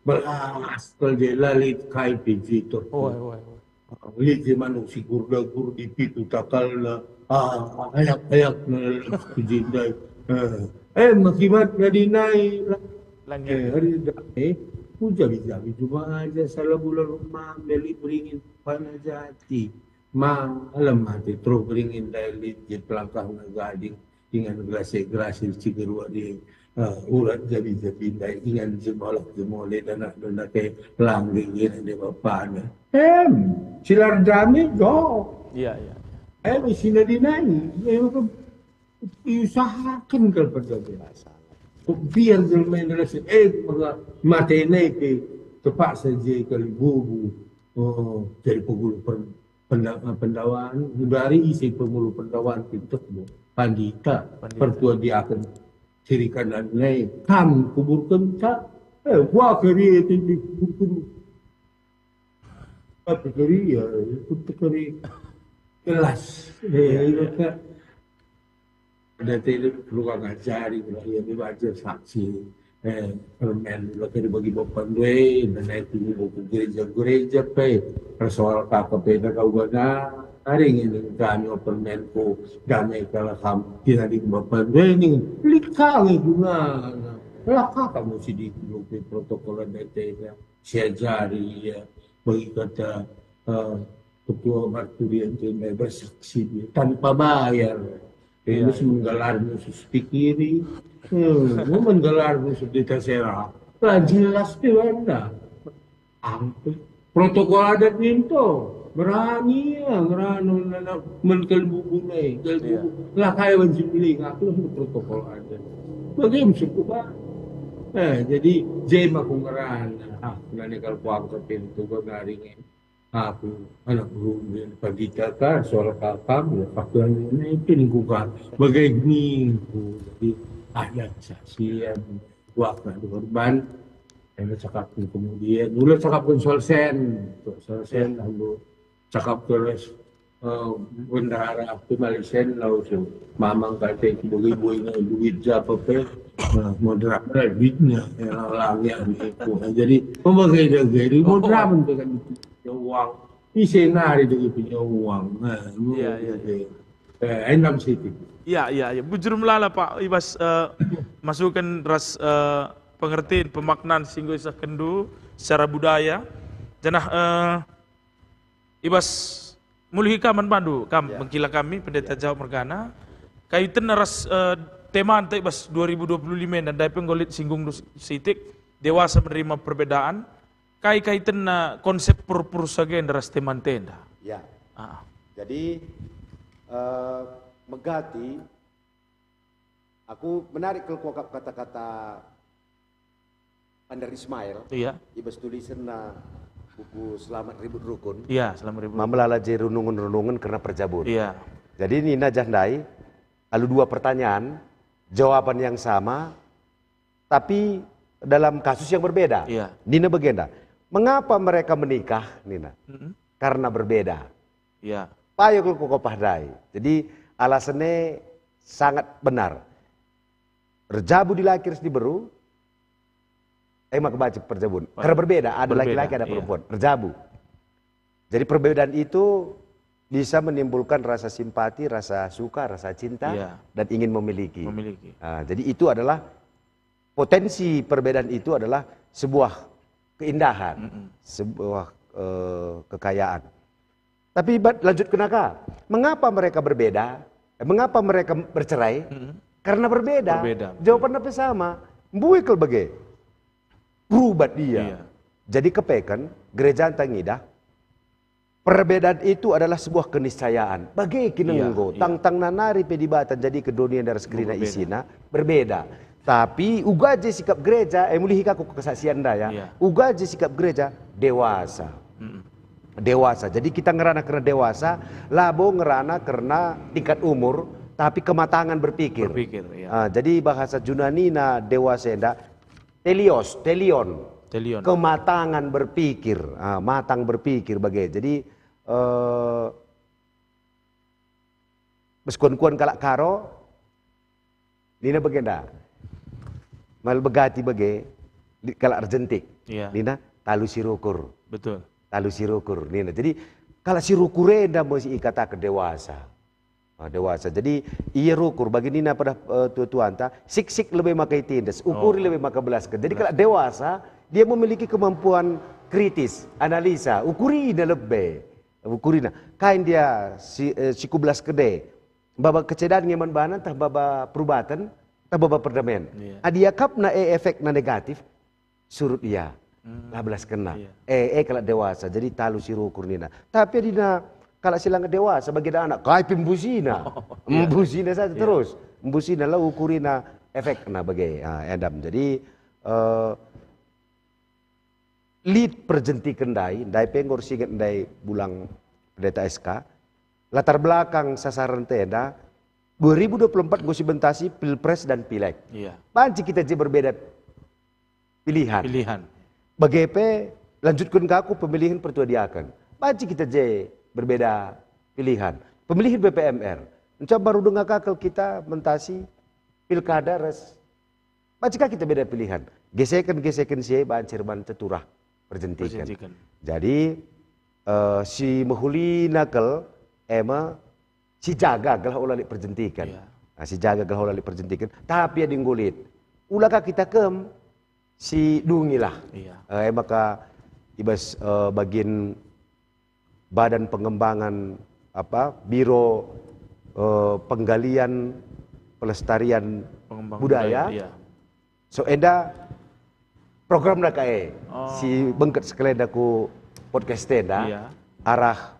belas kal je la lit kai pe jitur. Wah, wah, wah. Lit je manuk si gurda-gurdi pitu takalna. Ah, ayak-ayak na ku je ndai. Eh, eh, makibat nadi nai. Langit. Eh, hari ndai, eh, ku jabi-jabi juma aja salah bulan rumah, beli beringin pana jati. Malem ate terus beringin ndai lit je pelangkahna gading. Ingan gerasi-gerasi cigeruak di, eh, urat jabi-jabi ndai, ingan jemolek-jemolek, danak-danak ke langge gina di bapana. Em, silar dame jo. Iya, iya. Em, sina dinai, em, iusahaken kal perjalanan. Biar jelma yang gerasi, eh, maka mate nai pe terpaksa je kali bubu. Oh, jadi pegulu per-, penda-, pendawaan, udari isi pengulu pendawaan pintek bo. Pandita, Pandita. Pertua diaken kiri kanan nai, kam kuburken tak? Eh, gua keri itu dikuburken. Tapi keri ya, itu keri kelas. Eh, Iya, itu iya. Kan. Ada tele perlu ngajari, ya, dibaca saksi, eh, permen, lagi dibagi bapan due, dan itu buku gereja-gereja pe, persoal K K P dan kau gana, hari ini kami permen ku damai kalah ham, tidak di bapan due ini, lika guna, lah kamu sidi protokol ada tele, siajari, ya, bagi kata, eh, Ketua Marturian Jember bersaksi dia tanpa bayar. Iya, Ini iya. Menggelar khusus pikiri. Hmm, menggelar khusus di Tasera. Lah jelas di mana. Angkuh. Protokol adat ninto. Berani ya, ngerano nana men kalbubu nai, kalbubu. Iya. Lah kaya banci beling, aku lah protokol adat. Bagi suku ba. Eh, jadi jema aku ngerana. Ah, nani kalau kuangkat pintu, gua ngaring. Aku, anak guru, pandita ka, soal kakam, ya, pakaian ini, itu lingkungan. Bagai minggu, jadi ada saksian, waktu ada korban, yang cakap kemudian, udah cakap soal sen, soal sen, lalu cakap terus, eh, bendahara aku balik sen, lalu si mamang kata itu bagi boy duit siapa pe, nah, modern lah duitnya, ya, lagi itu. Nah, jadi, oh, bagai, bagai, modern kan itu. Nyawang. Ise nari dengi penyawang. Nah, iya, iya, iya. Eh, enam siti. Iya, iya, iya. Bujur melala, Pak, ibas, eh, masukan ras, eh, pengertian, pemaknaan si enggo isehkenndu secara budaya. Janah, eh, ibas mulihi kam man bandu, kam mengkila kami, Pendeta Jawab mergana. Kaitenna ras, eh, temanta ibas dua ribu dua puluh lima enda, ndai pe enggo lit singgungndu sitik, dewasa menerima perbedaan. Kai kaitenna konsep purpur sagenda ras temanta enda? Ya. Ah. Jadi, eh, megati, aku menarik kal kuakap kata-kata Pandar Ismail. Iya. Ibas tulisenna buku Selamat Ribut Rukun. Iya, Selamat Ribut Rukun. Mamelala je renungen-renungen kerna perjabun. Iya. Jadi nina jah ndai, alu dua pertanyaan, jawaban yang sama, tapi dalam kasus yang berbeda. Iya. Nina bagenda, "Mengapa mereka menikah?" nina. Mm-mm. "Karena berbeda." Iya. Payo kal kuakap ndai. Jadi, alasannya sangat benar. Erjabu dilaki ras diberu, eh, maka baca perjabun. Karena berbeda, ada laki-laki, ada perempuan. Berbeda, iya. Erjabu. Jadi, perbedaan itu bisa menimbulkan rasa simpati, rasa suka, rasa cinta, iya, dan ingin memiliki. Memiliki. Nah, jadi itu adalah potensi perbedaan itu adalah sebuah keindahan, mm-mm, sebuah, eh, kekayaan. Tapi bat-, lanjut kenaka, mengapa mereka berbeda? Eh, mengapa mereka bercerai? Mm-mm. Karena berbeda. Berbeda, betul. Jawabannya pe sama. Mbue kal bage. Rubat dia. Iya. Jadi kepeken, gereja ntah ngidah, perbedaan itu adalah sebuah keniscayaan. Bage kina enggo, iya, iya, tangtangna nari pe Dibata njadike dunia enda ras kerina isina, berbeda. Tapi uga je sikap gereja, eh, mulihi ka aku kesaksian enda ya. Iya. Uga je sikap gereja, dewasa. Mm-mm. Dewasa. Jadi kita ngerana kerna dewasa, labo ngerana kerna tingkat umur, tapi kematangan berpikir. Berpikir, iya. Ah, jadi bahasa Junanina dewasa enda, telios, telion. Telion. Kematangan berpikir. Ah, matang berpikir bage. Jadi, eh, bas kuan-kuan kalak Karo, nina bagenda. Mal begati bage, di kalak erjentik. Iya. Nina, "Talu si rukur." Betul. "Talu si rukur," nina. Jadi, Kalak si rukur enda me si ikataken dewasa. Ah, dewasa. Jadi, ia rukur, bagi nina pada, eh, tua-tuanta, siksik lebe maka itindas, ukuri lebe maka belasken. Jadi, kalak dewasa, dia memiliki kemampuan kritis, analisa, ukurina lebe. Ukurina. Kai ndia si, eh, si kubelasken e? Baba kecedan nge man bana, ntah baba perubaten, ntah baba perdamaian. Iya. Adi iakapna e efekna negatif, surut ia. Hmm. La belaskenna. Iya. E, e kalak dewasa, jadi talu si rukur nina. Tapi adina kalak si langa dewasa, bagi da anak, kai pe mbusina. Iya. Mbusina saja terus. Mbusina la ukurina efekna bage. Ah, endam. Jadi, eh, lit perjentiken ndai, ndai pe enggo ersinget ndai bulang Pendeta S K. Latar belakang sasaran enda, dua ribu dua puluh empat enggo sibentasi Pilpres dan Pileg. Iya. Banci kita je berbeda pilihan. Pilihan. Bage pe, lanjutken ka ku pemilihan pertua diaken. Banci kita je berbeda pilihan. Pemilihan B P M R. Enca mbaru denga ka kal kita mentasi pilkada ras. Banci ka kita beda pilihan. Geseken-geseken si e banci erban teturah perjentiken. Perjentiken. Jadi, eh, si mehulina kal, e me, si jaga gelah ola lit perjentiken. Iya. Nah, si jaga gelah ola lit perjentiken. Tapi adi enggo lit, ula ka kita kem, si dungilah. Iya. Eh, e maka i bas, eh, bagin Badan Pengembangan, apa, Biro, eh, Penggalian Pelestarian Pengembangan Budaya. Budaya, iya. So, enda programna ka e, oh, si bengket sekali enda ku podcast enda, iya, arah,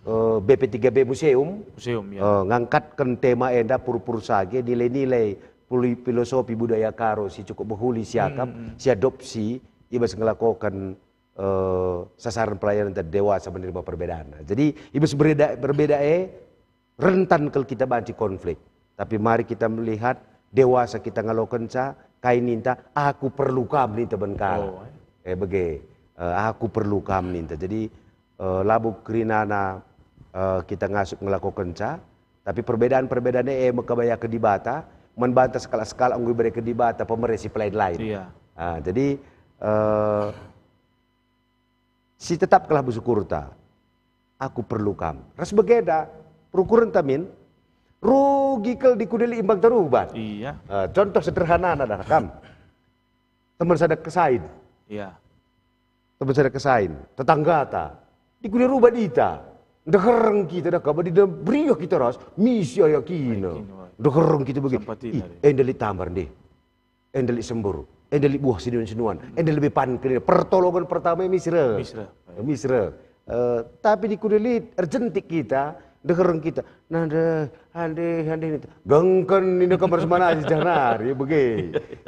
eh, B P tiga B Museum, Museum, iya, eh, ngangkatken tema enda purpur sage, nilai-nilai puli-, filosofi budaya Karo si cukup mehuli siakap, hmm, hmm, siadopsi, i bas ngelakoken, eh, sasaran pelayanan ntah dewasa menerima perbedaan. Jadi, i bas berbeda, berbeda e, rentan kal kita banci konflik. Tapi mari kita melihat dewasa kita ngalokenca, kai ninta, "Aku perlu kam," ninta ben kalak. Oh, eh. Eh, bage, eh, "Aku perlu kam," ninta. Jadi, eh, labo kerinana, eh, kita ngasup ngelakokenca, tapi perbedaan-perbedaan e, e me kabayaken Dibata, man banta sekalak-sekalak enggo ibereken Dibata pemere si pelain-lain. Iya. Ah, jadi, eh, si tetap kal bersyukurta. Aku perlu kam. Ras bagenda, perukurenta min, rugi kal di kudeli imbang terubat. Iya. Eh, contoh sederhanana dah kam. Teman sada kesain. Iya. Teman sada kesain, tetanggata. Di kudeli rubat ita. Ndehereng kita dah kam, adi beriah kita ras, misi ayakina. Ayakina, wah. Ndehereng kita bagi. Sampati. Ih, tadi. Enda lit tambar ndeh. Enda lit sembur, enda lit buah sinuan-sinuan, enda lebe pan kerina. Pertolongan pertama e misra. Misra. Misra. Eh, tapi di kudeli erjentik kita, ndehereng kita. Nah, ndeh, ande, ande ninta. Gengken ninta kam ras mana si janari, bage.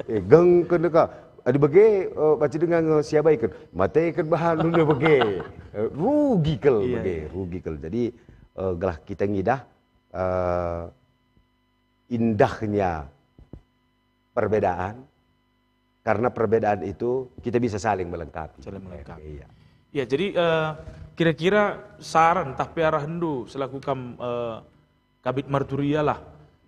Eh, gengken ka. Adi bage, eh, banci denga nge siabaiken. Mateken bahan nuna bage. Eh, rugi kal. Iya, bage, iya. Rugi kal. Jadi, eh, gelah kita ngidah, eh, indahnya perbedaan, karena perbedaan itu kita bisa saling melengkapi. Saling melengkapi. Iya. Ya, jadi, eh, kira-kira saran tah pe arahenndu selaku kam, eh, Kabid Marturia lah,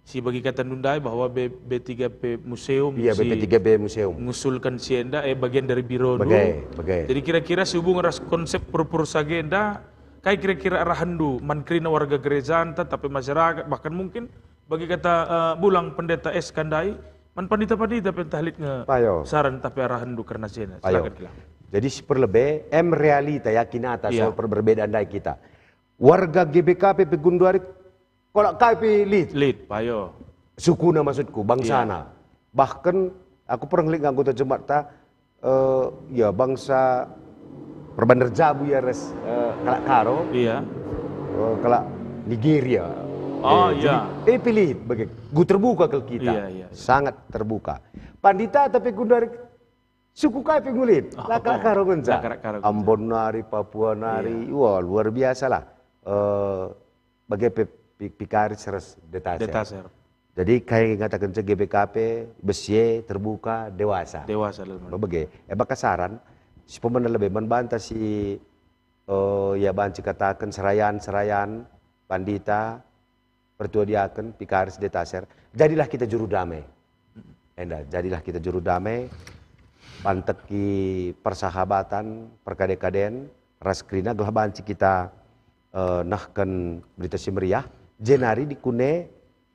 si bagi kata ndai bahwa B-, B tiga P Museum, iya, si B P tiga P Museum, ngusulkan si enda, eh, bagian dari biro ndu. Bage, bage. Jadi kira-kira sehubungan ras konsep purpur sage enda, kai kira-kira arahenndu man kerina warga gereja ntah, tapi masyarakat, bahkan mungkin bagi kata, eh, bulang Pendeta S K ndai, man pandita-pandita pe ntah lit nge, payo, saran ntah pe arahenndu kerna si enda. Payo. Silakan, Kilang. Jadi si perlebe, em realita, yakin ata, iya, soal per-, perbedaan ndai kita. Warga G B K P pe genduari, kolak kai pe lit. Lit, payo. Sukuna maksudku, bangsana. Iya. Bahkan aku pernah lit nge anggota jemaat ta, eh, ya, bangsa perbander jabu ya ras, eh, kalak Karo. Iya. Eh, kalak Nigeria. Oh, eh, iya. Jadi, eh, pilih bagi, gu terbuka kal kita. Iya, iya. Sangat terbuka. Pandita tapi genduari suku kai pe ngulit. Oh. La kalak Karo ngenca. La kalak Karo ngenca. Ambon nari, Papua nari. Iya. Wah, luar biasa lah. Eh, bage pe pi-, Pikaris ras Detaser. Detaser. Jadi, kai ngatakenca G B K P, bage terbuka, dewasa. Dewasa, dalam arti. Bage. E maka saran, si pemena lebe man banta si, eh, ya banci kataken serayan-serayan, pandita, pertua diaken, pikaris, detaser, jadilah kita juru damai. Enda, jadilah kita juru damai, panteki persahabatan, perkade-kaden, ras kerina gelah banci kita eh, nehken Berita Si Meriah, jenari dikune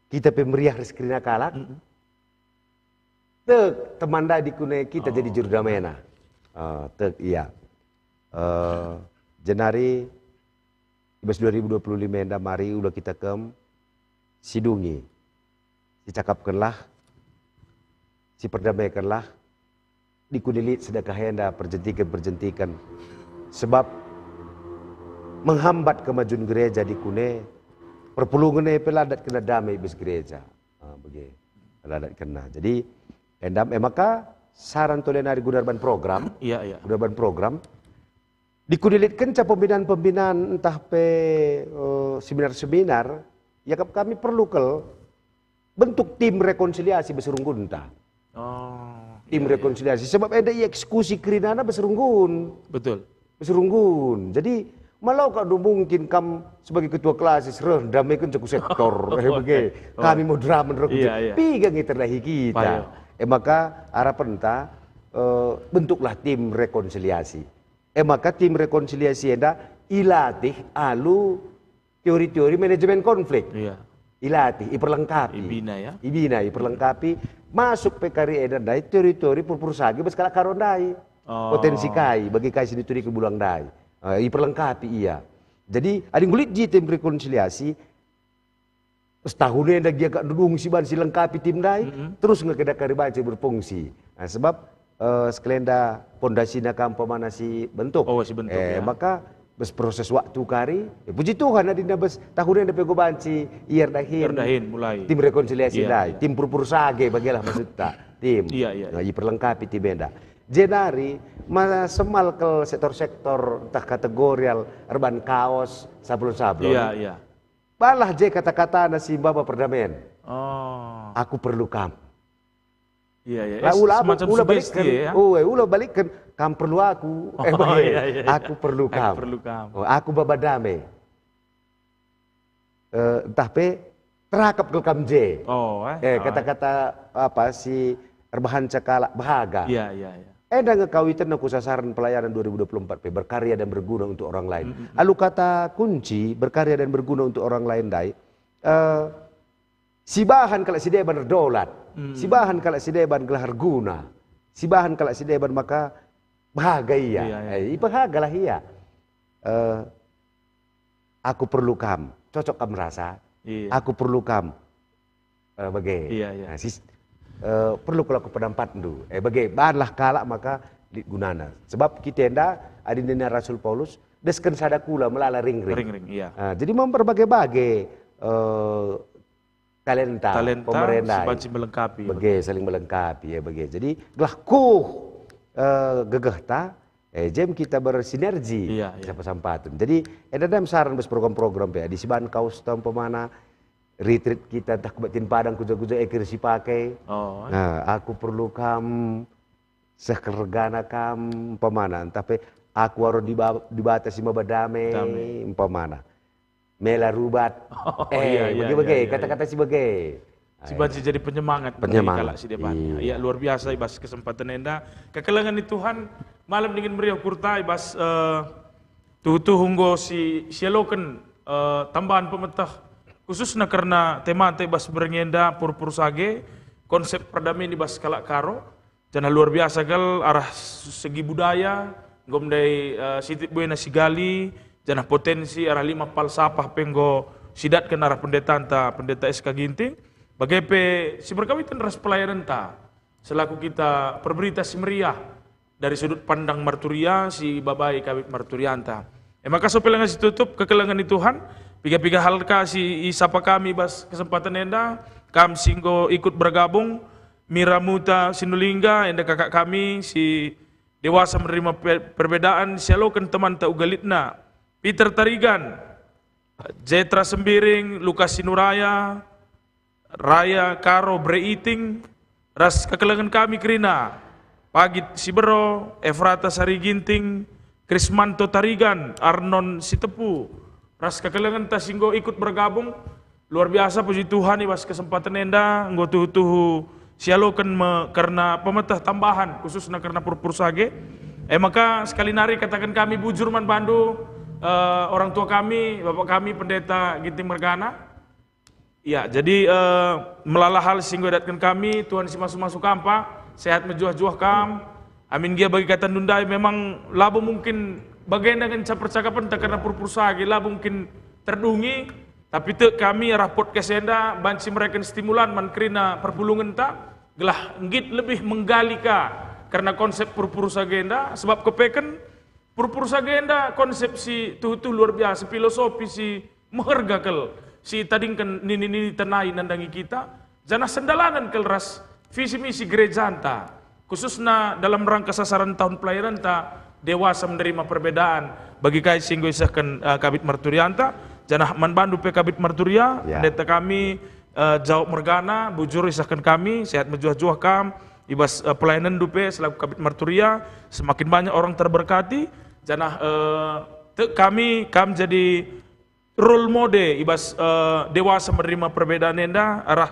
kita pe meriah ras kerina kalak. Mm-mm. Tek, teman ndai dikune kita jadi juru damena. Eh, tek, iya. Eh, jenari i bas dua ribu dua puluh lima enda mari ula kita kem sidungi, sicakapkenlah, siperdamaikenlah, dikune lit sedekah enda perjentiken-perjentiken. Sebab menghambat kemajuan gereja dikune perpulungen e pe la datkenna dame i bas gereja. Ah, bage. La datkenna. Jadi, enda, e maka saran tole nari guna erban program, iya, iya, guna erban program, dikune lit kenca pembinaan-pembinaan ntah pe, eh, seminar-seminar, iakap kami perlu kal bentuk tim rekonsiliasi bas runggunta. Oh, tim, iya, iya, rekonsiliasi. Sebab enda ieksekusi kerinana bas runggun. Betul. Bas runggun. Jadi, malau kak mungkin kam sebagai ketua klasis reh ndameken ku sektor. Eh, bage. Oh. Kami mau drama reh. Iya, iya. Piga nge terdahi kita. Payo. E maka arapenta, eh, bentuklah tim rekonsiliasi. E maka tim rekonsiliasi enda ilatih alu teori-teori manajemen konflik. Iya. Ilatih, iperlengkapi. Ibina, ya? Ibina, iperlengkapi. Masuk pe kari enda ndai teori-teori purpur sage bas kalak Karo ndai. Oh. Potensi kai, bagi kai si dituriken bulang ndai. Eh, iperlengkapi ia. Jadi, adi nggo lit ji tim rekonsiliasi, setahun enda gia kak dudung si ban si lengkapi tim ndai, mm-mm, terus nge keda kari banci berfungsi. Nah, sebab, eh, sekalenda pondasina kam umpamana si bentuk. Oh, si bentuk, eh, ya. Maka bas proses waktu kari, eh, puji Tuhan adina bas tahun enda pe enggo banci ia erdahin. Ia erdahin mulai. Tim rekonsiliasi, iya, ndai, iya, tim purpur sage bagelah maksudta. Tim. Iya, iya. Nah, iperlengkapi tim enda. Jenari, ma-, semal kal sektor-sektor ntah kategorial erban kaos, sablon-sablon. Iya, iya. Balah je kata-katana si maba perdamaian. Oh. Aku perlu kam. Iya, iya. La, eh, ula, semacam ula sugesti, balikken, ya? Oh, eh, ula balikken, kam perlu aku. Eh, oh, bage, iya, iya, iya. Aku perlu kam. Aku perlu kam. Oh, aku maba dame. Eh, ntah pe terakap kal kam je. Oh, eh. Eh, oh, kata-kata apa si erbahanca kalak bahaga. Iya, iya, iya. Enda nge kawiten aku sasaran pelayanan dua ribu dua puluh empat pe, berkarya dan berguna untuk orang lain. Mm, mm, mm. Alu kata kunci berkarya dan berguna untuk orang lain ndai, eh, sibahan kalak si deban erdolat, hmm, sibahan kalak si deban gelah erguna, sibahan kalak si deban maka bahaga ia. Iya, iya. Eh, ipehagalah ia. Eh, aku perlu kam, cocok kam rasa? Iya. Aku perlu kam. Eh, bage. Iya, iya. Nah, sis-, eh, perlu kal aku pedampatndu. Eh, bage, banlah kalak maka lit gunana. Sebab kita enda, adi nina Rasul Paulus, desken sada kula melala ringring. Ringring, iya. Ah, jadi memperbage-bage, eh, talenta, talenta pemerenda si banci melengkapi. Bage, saling melengkapi, ya, bage. Jadi, gelah kuh, eh, gegehta, eh, jem kita bersinergi, iya, iya, sampah-sampaten. Jadi, enda dem saran bas program-program pe, adi sibahan kaos umpamana, retreat kita ntah ku Batin Padang kuja-kuja e kira sipake. Oh. Nah, aku perlu kam, seh keregana kam, umpamana. Ntah pe, aku aru diba-, Dibata si maba dame, dame, umpamana. Mela rubat. Oh, eh, iya, iya, bage-bage, iya, iya, kata-kata si bage. Si banci jadi penyemangat bagi kalak si deban. Penyemangat. Iya. Iya, luar biasa i bas kesempatan enda. Kekelengen ni Tuhan, malem dingen meriah ukurta i bas, eh, tuhu-tuhu enggo si, sialoken, eh, tambahan pemeteh, khususna kerna temanta i bas berngi enda, purpur sage, konsep perdamaian i bas kalak Karo. Janah luar biasa kal arah segi budaya, enggo ndai, eh, sitik buena sigali, janah potensi arah lima falsafah pe enggo sidatken arah pendetanta, Pendeta S K Ginting. Bage pe si berkawiten ras pelayanenta selaku kita perberita si meriah dari sudut pandang marturia si babai kawit marturianta. E maka sope lenga si tutup, kekelengen ni Tuhan, piga-piga hal ka si isapa kami bas kesempatan enda, kam si enggo ikut bergabung, Mira Muta Sinulingga, enda kakak kami si dewasa menerima pe-, perbedaan, sialoken temanta uga litna. Peter Tarigan, Jetra Sembiring, Lukas Sinuraya, Raya Karo Breiting, ras kekelengen kami kerina, Pagit Sibero, Efrata Sari Ginting, Krismanto Tarigan, Arnon Sitepu, ras kekelengenta si enggo ikut bergabung. Luar biasa, puji Tuhan, i bas kesempatan enda enggo tuhu-tuhu sialoken me kerna pemeteh tambahan, khususna kerna purpur sage. E maka, sekali nari kataken kami bujur man bandu, Eh, orang tua kami, bapak kami, Pendeta Ginting mergana. Ya, jadi, eh, melala hal si enggo idatken kami, Tuhan si masu-masu kam, Pak, sehat mejuah-juah kam. Amin gia bagi kata ndai, memang labo mungkin bagenda ngenca percakapenta kerna purpur sage, labo mungkin terdungi, tapi tek kami arah podcast enda banci mereken stimulan man kerina perpulungenta, gelah nggit lebih menggali ka kerna konsep purpur sage enda, sebab kepeken purpur sage enda konsep si tuhu-tuhu luar biasa, filosofi si meherga kal, si itadingken nini-nini tenai nandangi kita, janah sendalanen kal ras visi misi gerejanta, khususna dalam rangka sasaran tahun pelayananta, dewasa menerima perbedaan, bagi kai si enggo isehken, eh, Kabit Marturianta, janah man bandu pe Kabit Marturia, Ya. Pendeta kami, eh, Jawab mergana, bujur isehken kami, sehat mejuah-juah kam, i bas, eh, pelayanenndu pe selaku Kabit Marturia, semakin banyak orang terberkati, janah, eh, tek kami, kam jadi role model i bas, eh, dewasa menerima perbedaan enda, arah,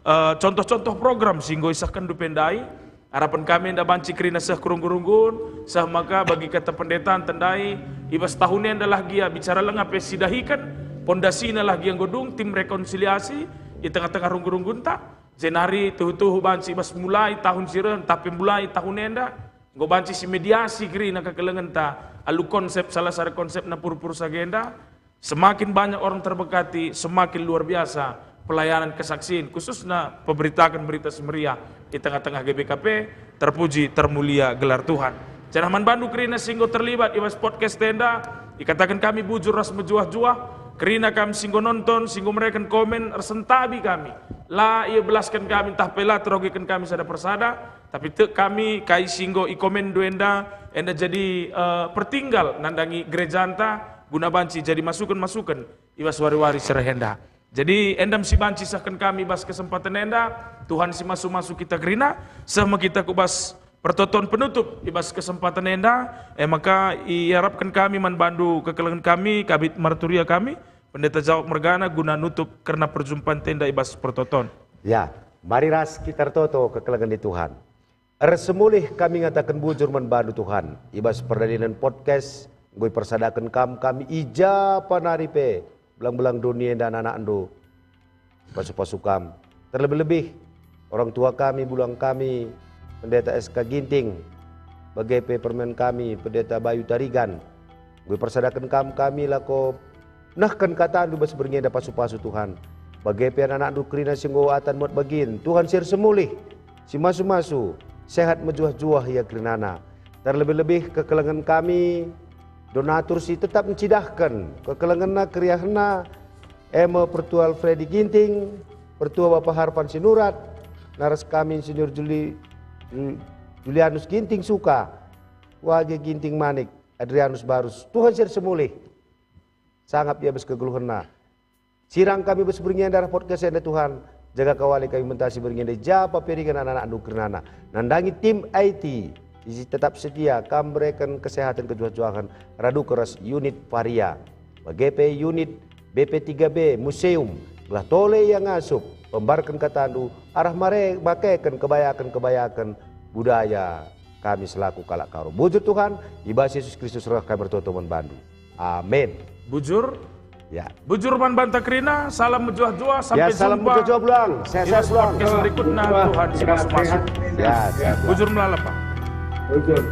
eh, contoh-contoh program si enggo isehkenndu pe ndai. Harapen kami enda banci kerina seh kerunggu-runggun, seh maka bagi kata pendeta enda ndai, i bas tahun enda lah gia bicara langa pe sidahiken, pondasina lah gia enggo dung tim rekonsiliasi i tengah-tengah runggu-runggunta, jenari tuhu-tuhu banci i bas mulai tahun si reh, ntah pe mulai tahun enda, enggo banci simediasi kerina kekelengenta alu konsep, salah sada konsepna purpur sage enda, semakin banyak orang terberkati, semakin luar biasa pelayanan kesaksian, khususna pemberitaken Berita Si Meriah i tengah-tengah G B K P, terpuji, termulia gelar Tuhan. Janah man bandu kerina si enggo terlibat i bas podcast enda, ikataken kami bujur ras mejuah-juah, kerina kam si enggo nonton, si enggo mereken komen, ersentabi kami. La ia belasken kami, ntah pe la terogiken kami sada persada, tapi tek kami kai si enggo ikomenndu enda, enda jadi, eh, pertinggal nandangi gerejanta, guna banci jadi masuken-masuken i bas wari-wari si reh enda. Jadi, enda me si banci sehken kami bas kesempaten enda, Tuhan si masu-masu kita kerina, seh me kita ku bas pertoton penutup i bas kesempaten enda, e maka iarapken kami man bandu kekelengen kami, Kabit Marturia kami, Pendeta Jawab mergana guna nutup kerna perjumpanta enda i bas pertoton. Ya, mari ras kita ertoto kekelengen ni Tuhan. Ersemulih kami ngataken bujur man bandu Tuhan, i bas perdalanen podcast, enggo ipersadaken kam kami i ja pa nari pe, belang-belang doni enda anak-anakndu, pasu-pasu kam. Terlebih-lebih, orang tua kami, beluang kami, Pendeta S K Ginting, bage pe permen kami, Pendeta Bayu Tarigan, enggo ipersadaken kam kami lako nehken katandu bas berngi enda pasu-pasu Tuhan. Bage pe anak-anakndu kerina si enggo atan muat bagin, Tuhan si ersemulih, si masu-masu, sehat mejuah-juah ia kerinana. Terlebih-lebih kekelengen kami, donatur si tetap ncidahken kekelengenna, keriahenna, e me Pertua Alfredi Ginting, Pertua Bapa Harpan Sinurat, naras kami Insinyur Juli-, Jul-, Julianus Ginting Suka, Wage Ginting Manik, Adrianus Barus, Tuhan si ersemulih. Sangap ia bas kegeluhenna. Sirang kami bas berngi enda arah podcast enda Tuhan, jaga kawali kami mentasi berngi enda i ja pa pe ringan anak-anakndu kerinana. Nandangi tim I T, isi tetap setia, kam mereken kesehatan kejuah-juahen, radu keras unit Varia. Bage pe unit B P tiga B, museum, gelah tole ia ngasup, pembarken katandu, arah mare bakeken kebayaken-kebayaken budaya kami selaku kalak Karo. Bujur Tuhan, i bas Yesus Kristus reh kami ertoto man bandu. Amin. Bujur. Ya. Bujur man banta kerina, salam mejuah-juah, sampai salam jumpa. Mejuah-juah, Blang. Sehat-sehat, Blang. Podcast berikutnya, Tuhan si masu-masu. Ya, sehat, Blang. Bujur melala, Pak. Bujur.